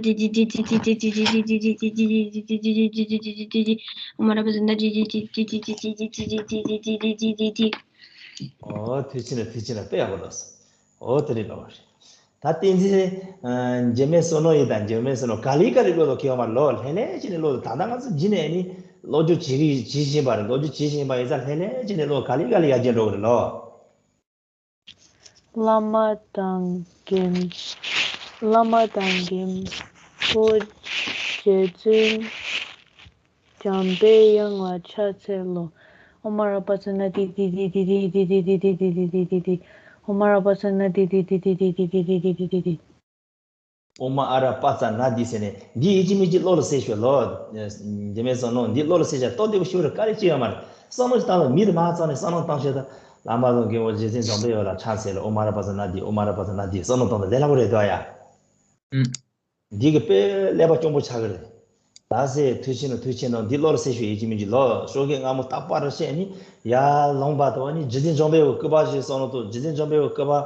དྷི་དྷི་དྷི། ཨོམ་ཨ་ར་པ་ཙ་ན་དྷི་དྷི་དྷི་དྷི། ཨོ་ཐུགས་རྗེ་ཆེ་ལ། ཐུགས་རྗེ་ཆེ་ལ། དཔེ་ཡག་པོ་འདུག་ཨོ་དེ་རེད་ལོ། ད་བསྟན་འཛིན། ཨ། འཇིགས་མེད་བསོད་ནམས་ཡིན་ད། འཇིགས་མེད་བསོད་ནམས། ག་ལེ་ག་ལེ་ཀློག་དང་ཁྱེད་མ་ལོ། ལྷན་ལྷན་ཅིག་ནས་ཀློག་དང་། ད་ལྟ་ང་ཚོ་འཇིགས་ནས་ནི་ཀློག་རྒྱུ་བྱེད་ཀྱི་བྱེད་བཞིན་པ་རེད། ཀློག་རྒྱུ་བྱེད་བཞིན་པ་ཡིན་ཙང་ལྷན་ལྷན་ཅིག་ནས་ཀློག། ག་ལེ་ག་ལེ་ཡར་རྒྱས་འགྲོ་གི་རེད་ལོ། བླ་མ་དང་མགོན། བླ་མ་དང་མགོན་པོ་རྗེ་བཙུན་འཇམ་པའི་དབྱངས་ལ་ཕྱག་འཚལ་ལོ། ཨོཾ་ཨ་ར་པ་ཙ་ན་དྷཱིཿ་དྷཱིཿ་དྷཱིཿ་དྷཱིཿ་དྷཱིཿ་དྷཱིཿ་དྷཱིཿ་དྷཱིཿ་དྷཱིཿ་དྷཱིཿ་ཨོཾ་ཨ་ར་པ་ཙ་ན་དྷཱིཿ་དྷཱིཿ་དྷཱིཿ་དྷཱིཿ་དྷཱིཿ་དྷཱིཿ་དྷཱིཿ་ཨོཾ་ཨ་ར་པ་ཙ་ན་དྷཱིཿ་ཟེར་ནས་འདི་ཡིན་གཅིག་མིན་གཅིག་བློ་ལ་གསལ་ཤོག་ལོ། འཇིགས་མེད་བསོད་ནམས། འདི་བློ་ལ་གསལ་ཤོག། ཏོག་ཏོ་ཤོད་རེ་དཀའ་ལས་ཅི་ཡོད་མ་རེད། བསམ་བློ་ཞིག་བཏང་ལ་མི་དེ་མ་ཚང་ནས་བསམ་བློ་བཏང་ཤོག་ད། བླ་མ་དང་མགོན་པོ་རྗེ་བཙུན་འཇམ་པའི་དབྱངས་ལ་ཕྱག་འཚལ་ལོ། ཨོཾ་ཨ་ར་པ་ཙ་ན་དྷཱིཿ་ཨོཾ་ཨ་ར་པ་ཙ་ན་དྷཱིཿ་བསམ་བློ་བཏང་ད་ལས་སླ་པོ་རེད་དོ་ཡ། ཨུམ། འདི་གི་དཔེ་ཀླད་པ་སྐྱོ་པོ་ཆགས་ཀྱི་རེད། ད་ཟེར་ཐུགས་ཆེ་ནོ་ཐུགས་ཆེ་ནོ། འདི་བློ་ལ་གསལ་ཤོག། ཡིན་གཅིག་མིན་གཅིག་ལོ། ཤོག་གི་སྔ་མོ་རྟག་པར་བཤད་ནི་ཡར་ལོངས་པ་དང་ནི་རྗེ་བཙུན་འཇམ་པའི་དབྱངས་སྐུ་པར་ཞིག་བསམ་བློ་གཏོང་། རྗེ་བཙུན་འཇམ་པའི་དབྱངས་སྐུ་པར་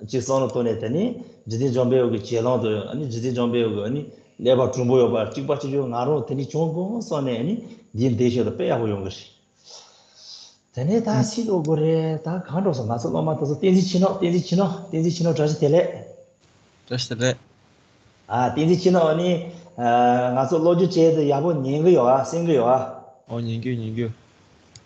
ཅིག་བསམ་བློ་གཏོང་ནས། དེ་ནི་རྗེ་བཙུན་འཇམ་པའི་དབྱངས་ཀྱི་གྱེན་ལངས་དུ་ནི་རྗེ་བཙུན་འཇམ་པའི་དབྱངས་ཀྱི་ནི་ཀླད་པ་གྲུང་པོ་ཡོད་པ་གཅིག་པ་གཅིག་གྱུར་ང་རང་དེ་ནི་བྱུང་དགོས་བསམ་ནས་ནི་འདི་འདེགས་ཤོག་ད་དཔེ་ཡག་པོ་ཡོང་གི་རེད། དེ་ནས་ད་ཕྱི་ལོག་དགོས་རེད། ད་གང་འགྲོ་སོང་། ང་ཚོ་སློབ་མ་དེ་ཚོ། བསྟན་འཛིན་ཕྱི་ནང་། བསྟན་འཛིན་ཕྱི་ནང་། བསྟན་འཛིན་ཕྱི་ནང་། བཀྲ་ཤིས་བདེ་ལེགས། བཀྲ་ཤིས་བདེ་ལེགས། ཨ། བསྟན་འཛིན་ཕྱི་ནང་ནི། ཨ། ང་ཚོ་ཀློག་རྒྱུ་བྱས་ཏེ་ཡག་པོ་ཉན་གི་ཡོད་ཨ། གསན་གི་ཡོད་ཨ། ཨོ། ཉན་རྒྱུ་ཉན་རྒྱུ།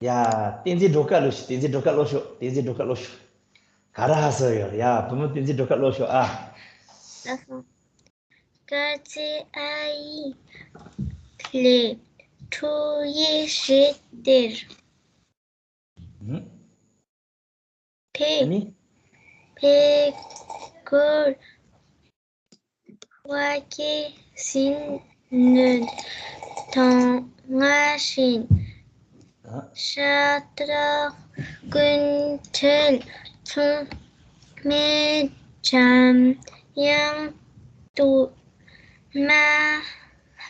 ཡ། བསྟན་འཛིན་སྒྲོལ་དཀར་ལོ་ཤོག་བསྟན་འཛིན་སྒྲོལ་དཀར་ལོ་ཤོག་བསྟན་འཛིན་སྒྲོལ་དཀར་ལོ་ཤོག་ག་ར་ཧ་སོ་ཡོད་ཡ། བུ་མོ་བསྟན་འཛིན་སྒྲོལ་དཀར་ལོ་ཤོག་ཨ། དཀར་མཛེས་ཨ་ཡིག་ལས་འཁྲུངས་ཡེ་ཤེས་གཏེར། ཨ་ནི། ཕས་རྒོལ་བ་སྐྱེ་ཟིན་ནོན་དང་ང་བཞིན། ཤ་ཁྲག་ཀུན་བྲལ་མཚུངས་མེད་འཇམ་དབྱངས་དུ། མ་ཧ་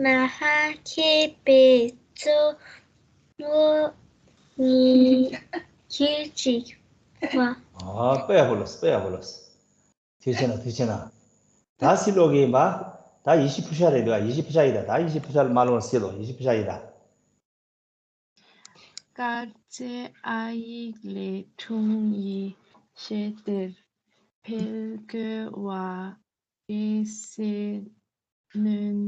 མ་ཧཱ་མཁས་པའི་གཙོ་བོ་ཉིད་ཀྱི་གཅིག་པ། ཨ། དཔེ་ཡག་པོ་ལོས། དཔེ་ཡག་པོ་ལོས། ཐུགས་རྗེ་གནང་། ཐུགས་རྗེ་གནང་། ད་སུ་ཀློག་གི་ཡིན་པ། ད་ཡེ་ཤེས་ཕུ་ཤ་རེད་འདུག་ཡེ་ཤེས་ཕུ་ཤ་ཡིན་ད། ད་ཡེ་ཤེས་ཕུ་ཤ་མ་ཀློག་ན་སུ་ཀློག་ཡེ་ཤེས་ཕུ་ཤ་ཡིན་ད། དཀར་མཛེས་ཨ་ཡིག་ལས་འཁྲུངས་ཡེ་ཤེས་གཏེར། ཕས་རྒོལ་བ་སྐྱེ་ཟིན་ནོན་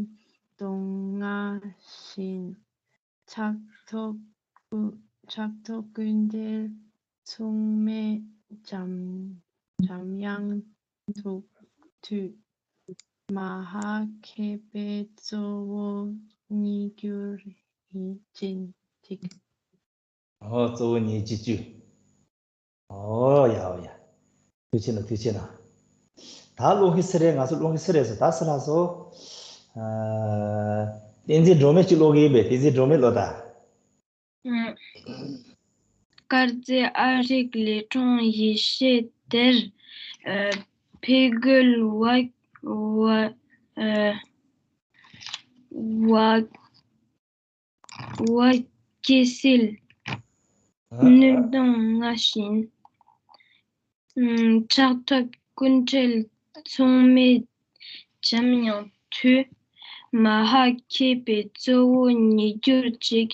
དང་ང་བཞིན། ཕྱག་ཐོག་ཀུན་ཕྱག་ཐོག་ཀུན་བྲལ་མཚུངས་མེད་འཇམ་འཇམ་དབྱངས་དུ་ཐུགས། མ་ཧཱ་མཁས་པའི་གཙོ་བོ་ཉིད་གྱུར་ཡིད་ཅན་གཅིག་ཨོ། གཙོ་བོ་ཉིད་ཀྱི་བཅུད། ཨོ་ཡ་ཨོ་ཡ། ཐུགས་རྗེ་གནང་། ཐུགས་རྗེ་གནང་། ད་ཀློག་མཁན་སུ་རེད། ང་ཚོ་ཀློག་མཁན་སུ་རེད་ཟེར། ད་སུ་ལ་སོ། ཨ། བསྟན་འཛིན་སྒྲོལ་མས་ཅིག་ཀློག་གི་ཡིན་པས། བསྟན་འཛིན་སྒྲོལ་མས་ཀློག་ད། དཀར་མཛེས་ཨ་ཡིག་ལས་འཁྲུངས་ཡེ་ཤེས་གཏེར། ཨ། ཕས་རྒོལ་བ་བ་ཨ་བ་བ་སྐྱེ་ཟིན་ནོན་དང་ང་བཞིན། ཕྱག་ཐོག་ཀུན་བྲལ་མཚུངས་མེད་འཇམ་དབྱངས་དུ། མ་ཧཱ་མཁས་པའི་གཙོ་བོ་ཉིད་གྱུར་ཅིག་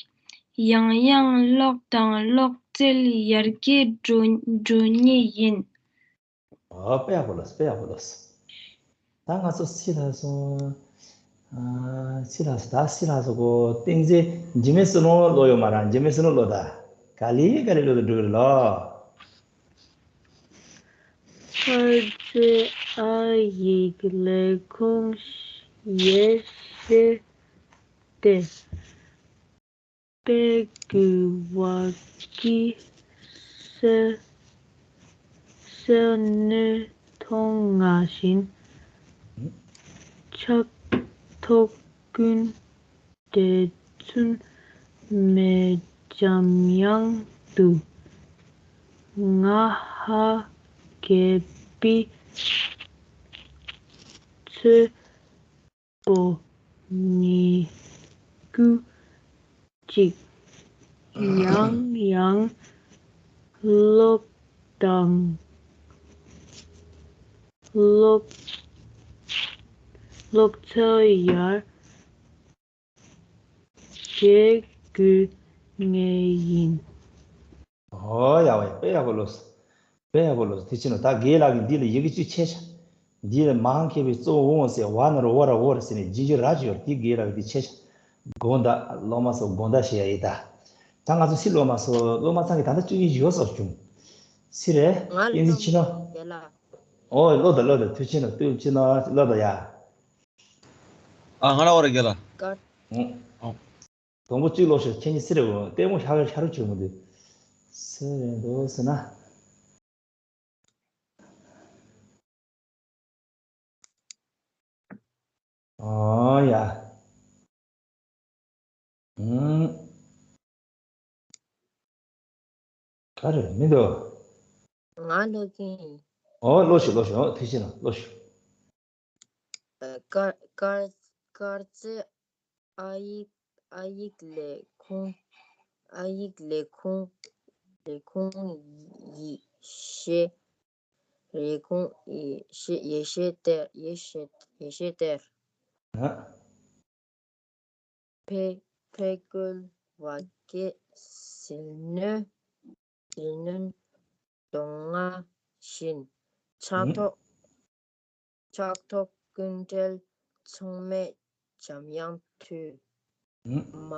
ཡང་ཡང་ཀློག་དང་ཀློག་འཚལ་ཡར་རྒྱས་འགྲོ་འགྲོ་ངེས་ཡིན། ཨོ། དཔེ་ཡག་པོ་ལོས། དཔེ་ཡག་པོ་ལོས། ད་ང་ཚོ་སུ་ལ་སོང་། ཨ། སུ་ལ་སོང་། ད་སུ་ལ་སོང་གོ། བསྟན་འཛིན་འཇིགས་མེད་བསོད་ནམས་ཀློག་ཡོད་མ་རེད། འཇིགས་མེད་བསོད་ནམས་ཀློག་ད། ག་ལེ་ག་ལེ་ཀློག་ད་འགྲོ་གི་རེད་ལོ། དཀར་མཛེས་ཨ་ཡིག་ལས་འཁྲུངས་ཡེ་ཤེས་གཏེར། ཕས་རྒོལ་བ་སྐྱེ་ཟིན་ནོན་དང་ང་བཞིན། ཕྱག་ཐོག་ཀུན་བྲལ་མཚུངས་མེད་འཇམ་དབྱངས་དུ། མ་ཧཱ་མཁས་པའི་གཙོ་བོ་ཉིད་གྱུར་ཅིག་ཡང་ཡང་ཀློག་དང་ཀློག་ཀློག་འཚལ་ཡར་རྒྱས་དགོས་ངེས་ཡིན། ཨོ་ཡ་ཝེ། དཔེ་ཡག་པོ་ལོས། དཔེ་ཡག་པོ་ལོས། དེ་ཕྱིན་ནོ། ད་རྒན་ལགས་ཀྱིས་འདི་ལ་ཡི་གེ་བཅུ་ཆད་ཤག་འདི་ལ་མ་ཧཱ་མཁས་པའི་གཙོ་བོ་འོང་ཟེར། ཝ་ན་རོ་ཝ་ར་ཝོ་ར་ཟེར་ནས་རྗེས་འཇུག་ར་ཅིག་ཡོད་རེད། དེ་རྒན་ལགས་ཀྱིས་འདི་ཆད་ཤག་དགོངས་དག་ཀློག་མ་སོང་། དགོངས་དག་བཞེས་ཡ་ཡིན་ད། ད་ང་ཚོ་སུ་ཀློག་མ་སོང་། ཀློག་མ་ཚང་གི་ད་ལྟ་བཅུ་གཉིས་ཡོད་སོགས་བྱུང་། སུ་རེད། བསྟན་འཛིན་ཕྱི་ནང་། རྒན་ལགས། ཨོ། ཀློག་ད་ཀློག་ད། ཐུགས་རྗེ་གནང་། ཐུགས་རྗེ་གནང་། ཀློག་ད་ཡ། ཨ། ང་རང་བ་ར་རྒན་ལགས། དཀར། ཨོ། དང་པོ་གཅིག་ཀློག་ཤོག་ཁྱེད་གཉིས་སུ་རེད་འོ། ལྟད་མོ་ཤར་ཤར་བྱུང་མི་འདུག་སུ་རེད་འདུག་ཟེར་ན། ཨོ་ཡ། ཨུམ། ག་རེ་མི་འདུག་ང་ཀློག་གིན་ཡིན། ཨོ། ཀློག་ཤོག་ཀློག་ཤོག་ཨོ། ཐུགས་རྗེ་གནང་། ཀློག་ཤོག་དཀར་དཀར་དཀར་མཛེས་ཨ་ཡིག་ཨ་ཡིག་ལས་ཁུངས། ཨ་ཡིག་ལས་ཁུངས། ལས་ཁུངས་ཡེ་ཤེས། ལས་ཁུངས་ཡེ་ཤེས་ཡེ་ཤེས་གཏེར། ཡེ་ཤེས་ཡེ་ཤེས་གཏེར། ཨ། ཕས་ཕས་རྒོལ་བ་སྐྱེ་ཟིན་ནོན་ཟིན་ནོན་དང་ང་བཞིན། ཕྱག་ཐོག་ཕྱག་ཐོག་ཀུན་བྲལ་མཚུངས་མེད་འཇམ་དབྱངས་མཐུས། ཨུམ། མ་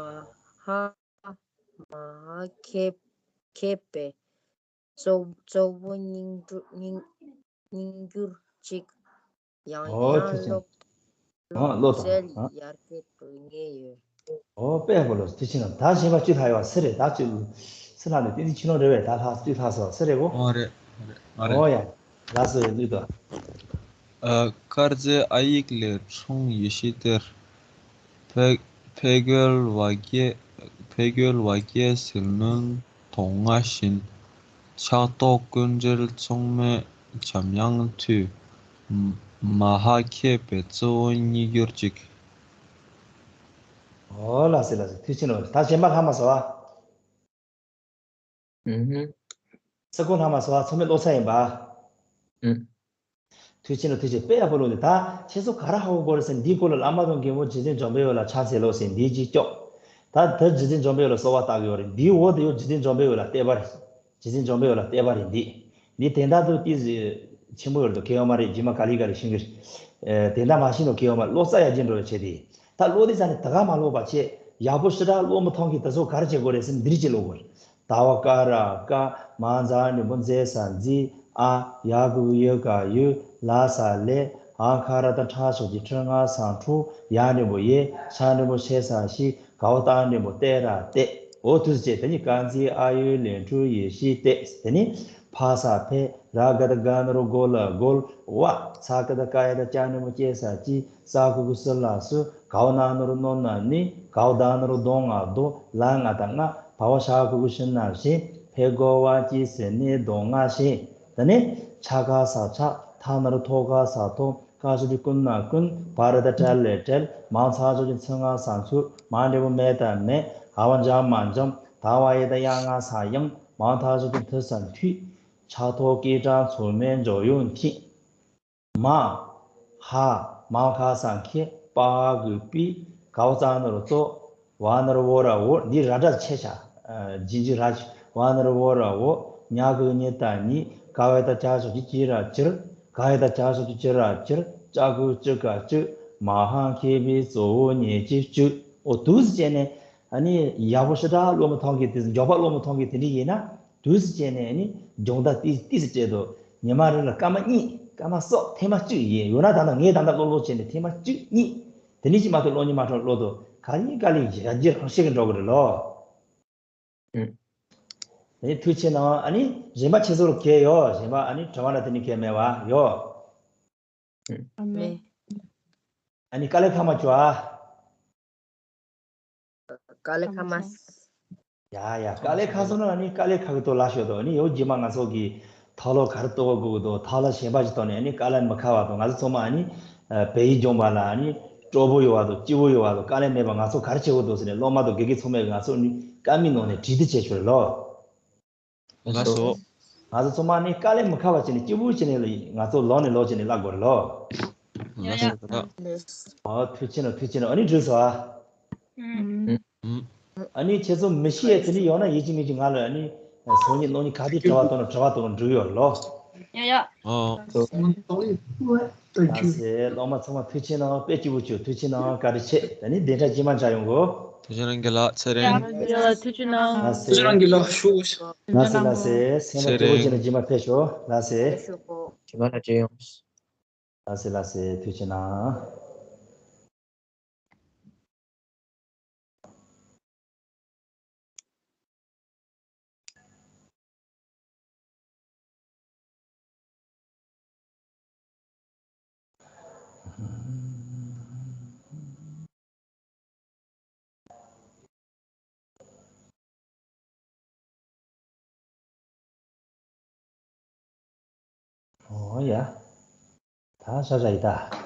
ཧཱ་ མ་ཧཱ་ཁྱད་ཁྱད་པར་གཙོ་གཙོ་བོ་སྙིང་གྲུ་སྙིང་སྙིང་གྱུར་ཅིག་ཡང་ཨོ་ཡང་ཐུགས་ཆེ། ལོག་ཨོ་ལོག་དང་གསལ་ཨ། ཡར་རྒྱས་འགྲོ་ངེས་ཡོད། ཨོ་དཔེ་ཡག་པོ་ལོ། ཐུགས་ཆེ་གནང་། ད་གཞན་པ་བཅུ་ལྷག་ཡོད་སུ་རེད། ད་བཅུ་སུ་ལྷག་ནས་བསྟན་འཛིན་ཆོས་ལོང་རེད་བས། ད་ལྷག་བཅུ་ལྷག་སོང་སུ་རེད་གོ། ཨོ་རེད། ཨོ་རེད། ཨོ་ཡ། ལགས་སོ། ཡ་ལུས་དང་། ཨ། དཀར་མཛེས་ཨ་ཡིག་ལས་འཁྲུངས་ཡེ་ཤེས་གཏེར། ཕས་ཕས་རྒོལ་བ་བརྒྱད་ཕས་རྒོལ་བ་བརྒྱད་ཟིལ་གནོན་དོང་ང་བཞིན། ཕྱག་རྡོར་ཀུན་བྲལ་མཚུངས་མེད་འཇམ་དབྱངས་མཐུས། མ་ཧཱ་ཁྱད་པར་གཙོ་བོ་སྙིང་གྱུར་ཅིག་ཨོ་ལགས་སེ་ལགས་སེ། ཐུགས་ཆེ་གནང་། ད་གཞན་པ་ལྷག་མ་སོང་ཨ། ཨུ་ཧུ། ས་ཁོ་ལྷག་མ་སོང་ཨ། ཚང་མས་ཀློག་ཚར་ཡིན་པ། ཨུ། ཐུགས་ཆེ་གནང་། ཐུགས་ཆེ། དཔེ་ཡག་པོ་ལོ་འདི། ད་ཁྱེད་ཚོ་ག་རེ་ཧ་གོ་དགོས་རེད་ཟེར་ན། འདིའི་སྐོར་ལ་བླ་མ་དང་རྒན་པོ་རྗེ་བཙུན་འཇམ་དཔལ་ཡོད་ལ་ཕྱག་འཚལ་ལོ་ཟེར་འདིའི་རྗེས་སྐྱོག་ད་ད་རྗེ་བཙུན་འཇམ་དཔལ་ཡོད་ལ་གསོལ་བ་བཏབ་ཀྱི་ཡོད་རེད། འདིའི་འོག་ཏུ་ཡོད་རྗེ་བཙུན་འཇམ་དཔལ་ཡོད་ལ་བསྟོད་པ་རེད། རྗེ་བཙུན་འཇམ་དཔལ་ཡོད་ལ་བསྟོད་པ་རེད་འདི། འདི་དོན་དག་ཏུ་ཏོག་ཙམ་ཆེན་པོ་ཡོད་རེད་དོ། གལ་ཡོད་མ་རེད། རྗེས་མ་ག་ལེ་ག་ལེ་ཤེས་ཀྱི་རེད། དོན་དག་མ་ཤེས་ན་གལ་ཡོད་མ་རེད། ཀློག་ས་ཡག་གི་འགྲོ་བའི་ཆེད་དེ། ད་ཀློག་དུས་ཙ་ནས་ད་ག་མ་ཀློག་པ་བྱས། ཡག་པོ་ཞེ་དྲག་ཀློག་མི་ཐུབ་མཁན་དེ་ཚོ་ག་རེ་བྱེད་དགོས་རེད་ཟེར་ན་འདིར་གྱིས་ཀློག་དགོས་རེད། ད་བ་ཀ་ར་ཀ། མ་ཛ་འགྲེང་བུ་མཛེ་ས་མཛེས། ཨ། ཡ་གི་གུ་ཡི་ག་ཡུ། ལ་ས་ལེ། འ་ཁ་ར་བཏགས་འཁྲ་ཞབས་ཀྱུ་འཁྲི་ང་ས་འཁྲུ། ཡ་འགྲེང་བུ་ཡེ། ཤ་འགྲེང་བུ་ཤེ་ས་ཤི། ག་འོག་ཏ་འགྲེང་བུ་ཏེ་ར་ཏེ། འོ་དུས་བྱས། དེ་ནི་དཀར་མཛེས་ཨ་ཡིག་ལས་འཁྲུངས་ཡེ་ཤེས་གཏེར། དེ་ནི་ཕ་ས་ཕེ། ར་ག་བཏགས་རྒ་ན་རོ་རྒོ་ལ་རྒོལ། བ། ས་ཀ་བཏགས་སྐ་ཡ་བཏགས་སྐྱ་འགྲེང་བུ་སྐྱེ་ས་སྐྱིད། ས་གི་གུ་སུ་ལ་སུ། ག་འོག་ན་ན་རོ་ནོ་ན་ནི། ག་འོག་ད་ན་རོ་དོ་ང་དོ། ལ་ང་བཏགས་ལྔ། བ་བ་ཞ་གི་གུ་ཞི་ན་བཞིན། ཕས་རྒོལ་བ་བརྒྱད་ཟིལ་གནོན་དོང་ང་བཞིན། དེ་ནས་ཆ་ག་ས་ཆགས། ཐ་ན་རོ་ཐོ་ག་ས་ཐོགས། ཀ་ཞབས་ཀྱུ་ཀུ་ན་ཀུན། བ་ར་བཏགས་བྲ་ལ་བྲལ། མ་ཚ་ཞབས་ཀྱུ་མཚུ་ང་ས་མཚུད། མ་འགྲེང་བུ་མེ་ད་མེད། འ་བ་འཇ་མ་འཇམ། ད་བ་ཡ་བཏགས་ཡ་ང་ས་ཡང་། མ་ཐ་ཞབས་ཀྱུ་མཐུ་ས་མཐུད། ཕྱག་རྡོར་སྐད་གྲགས་མཚུངས་མེད་འཇམ་དབྱངས་མཐུས། མ། ཧ། མ་ག་ས་མཁས། པ་གི་པི། ག་འོག་ཙ་ན་རོ་གཙོ། བ་ན་རོ་བོ་ར་འོ། འདི་ར་སྒྲ་ཆད་བྱ། ཨ། རྗེས་འཇུག་ར། བ་ན་རོ་བོ་ར་འོ། ཉ་གི་གུ་ཉི་ད་ཉིད། ག་འོག་ཏ་ཇ་ཞབས་ཀྱུ་ཀྱི་ར་ཀྱིར། ག་འོག་ཏ་ཇ་ཞབས་ཀྱུ་ཀྱི་ར་ཀྱིར། ཅ་གི་གུ་ཅི་ག་ཀྱིད། མ་ཧཱ་མཁས་པའི་གཙོ་བོ་སྙིང་གི་ཀྱི་ཀྱི། འོ་དུས་བྱས་ནས་ཨ་ནི་ཡག་པོ་ཞེ་དྲག་ཀློག་མི་ཐུབ་མཁན་དེ། མགྱོགས་པ་ཀློག་མི་ཐུབ་མཁན་དེ་འདྲ་ཡིན་ན། དུས་སུ་བྱས་ནས་ནི་སྦྱོང་བརྡར་ཏིག་ཏིག་ཙམ་བྱས་དུས། ཉི་མ་རེ་ལ་སྐར་མ་གཉིས། སྐར་མ་སོགས་ཐེངས་མ་གཅིག་ཡིན། ཡོད་ན་ད་ལྟ་ངས་ད་ལྟ་ཀློག་ཀློག་བྱས་ནས་ཐེངས་མ་གཅིག་གཉིས། དེ་ནས་ཅིག་མ་གཏོགས་ཀློག་སྙིང་མ་བྲོ་ཀློག་དུས་ག་ལེ་ག་ལེ་ཡར་རྒྱས་རང་བཞིན་གྱིས་འགྲོ་གི་རེད་ལོ། ཨུ། དེ་ནས་ཐུགས་ཆེ་གནང་། ཨ་ནི་གཞན་པ་ཁྱེད་ཚོར་གལ་ཡོད། གཞན་པ་ཨ་ནི་དྲི་བ་ལ་དེ་ནས་གལ་མེད་པ་ཡོད། ཨ་མེ། ཨ་ནི་དཀའ་ལས་ཁག་མ་བྱོས་ཨ། དཀའ་ལས་ཁག་མ། ཡ་ཡ། དཀའ་ལས་ཁག་སོང་ན་ཨ་ནི་དཀའ་ལས་ཁག་གི་ཐོག་ལ་ཤོད་དོ། ཨ་ནི་ཡོད་རྗེས་མ་ང་ཚོ་གི་ཐབས་ལམ་ག་རེ་གཏོད་དགོས་གི་འདུག་ཐབས་ལམ་གཞན་པ་ཞིག་གཏོད་ནས་ཨ་ནི་དཀའ་ལས་མི་ཁག་པ་དང་། ང་ཚོ་ཚང་མ་ཨ་ནི་བལ་ཡུལ་ལྗོངས་པ་ལ་ཨ་ནི་སྤྲོ་པོ་ཡོད་པ་དང་སྐྱིད་པོ་ཡོད་པ་དང་དཀའ་ལས་མེད་པ་ང་ཚོ་ག་རེ་བྱེད་དགོས་འདུག་ཟེར་ནས་སློབ་མ་དང་དགེ་རྒན་ཚང་མས་ང་ཚོ་ནི་བཀའ་མོལ་གནང་ནས་དྲིས་དེ་བྱས་ཆོག་རེད་ལོ། ལགས་སོ། ང་ཚོ་ཚང་མ་ནི་དཀའ་ལས་མི་ཁག་པ་བྱས་ནས་སྐྱིད་པོ་བྱས་ནས་ང་ཚོ་ལོག་ནས་ལོག་བྱས་ནས་བསླབ་དགོས་རེད་ལོ། ཡ་ཡ། ཨོ་ཐུགས་ཆེ་གནང་། ཐུགས་ཆེ་གནང་། ཨ་ནི་འགྲིག་སོང་ཨ། ཨུམ། ཨ་ནི་ཁྱེད་ཚོ་མི་ཤེས་ཡ་དེ་འདྲ་ཡོད་ན་ཡིན་གཅིག་མིན་གཅིག་ང་ལ་ཨ་ནི་ཚོགས་གཉིས་གནང་གཉིས་ག་དུས་དྲི་བ་གཏོང་ན་དྲི་བ་གཏོང་འགྲིག་ཡོད་རེད་ལོ། ཡ་ཡ། ཨོ། ལགས་སེ། སློབ་མ་ཚང་མ་ཐུགས་ཆེ་གནང་། དཔེ་སྐྱིད་པོ་བྱོས། ཐུགས་ཆེ་གནང་། བཀའ་དྲིན་ཆེ། ད་ནི་གདན་ཕྲ་རྗེས་མ་མཇལ་ཡོང་གོ། ཐུགས་རྗེ་གནང་། རྒན་ལགས་ཚེ་རིང་། ཡ་ཡ། ཐུགས་ཆེ་གནང་། ལགས་སེ། ཐུགས་རྗེ་གནང་། རྒན་ལགས་ཞུ། ལགས་སེ་ལགས་སེ། སེམས་པ་སྐྱིད་པོ་བྱས་ནས་རྗེས་མ་ཕེབས་ཤོག། ལགས་སེ། རྗེས་མ་ལ་མཇལ་ཡོང་། ལགས་སེ་ལགས་སེ། ཐུགས་ཆེ་གནང་། ཨོ་ཡ། ད་ཤ་ཤ་ཡི་ད།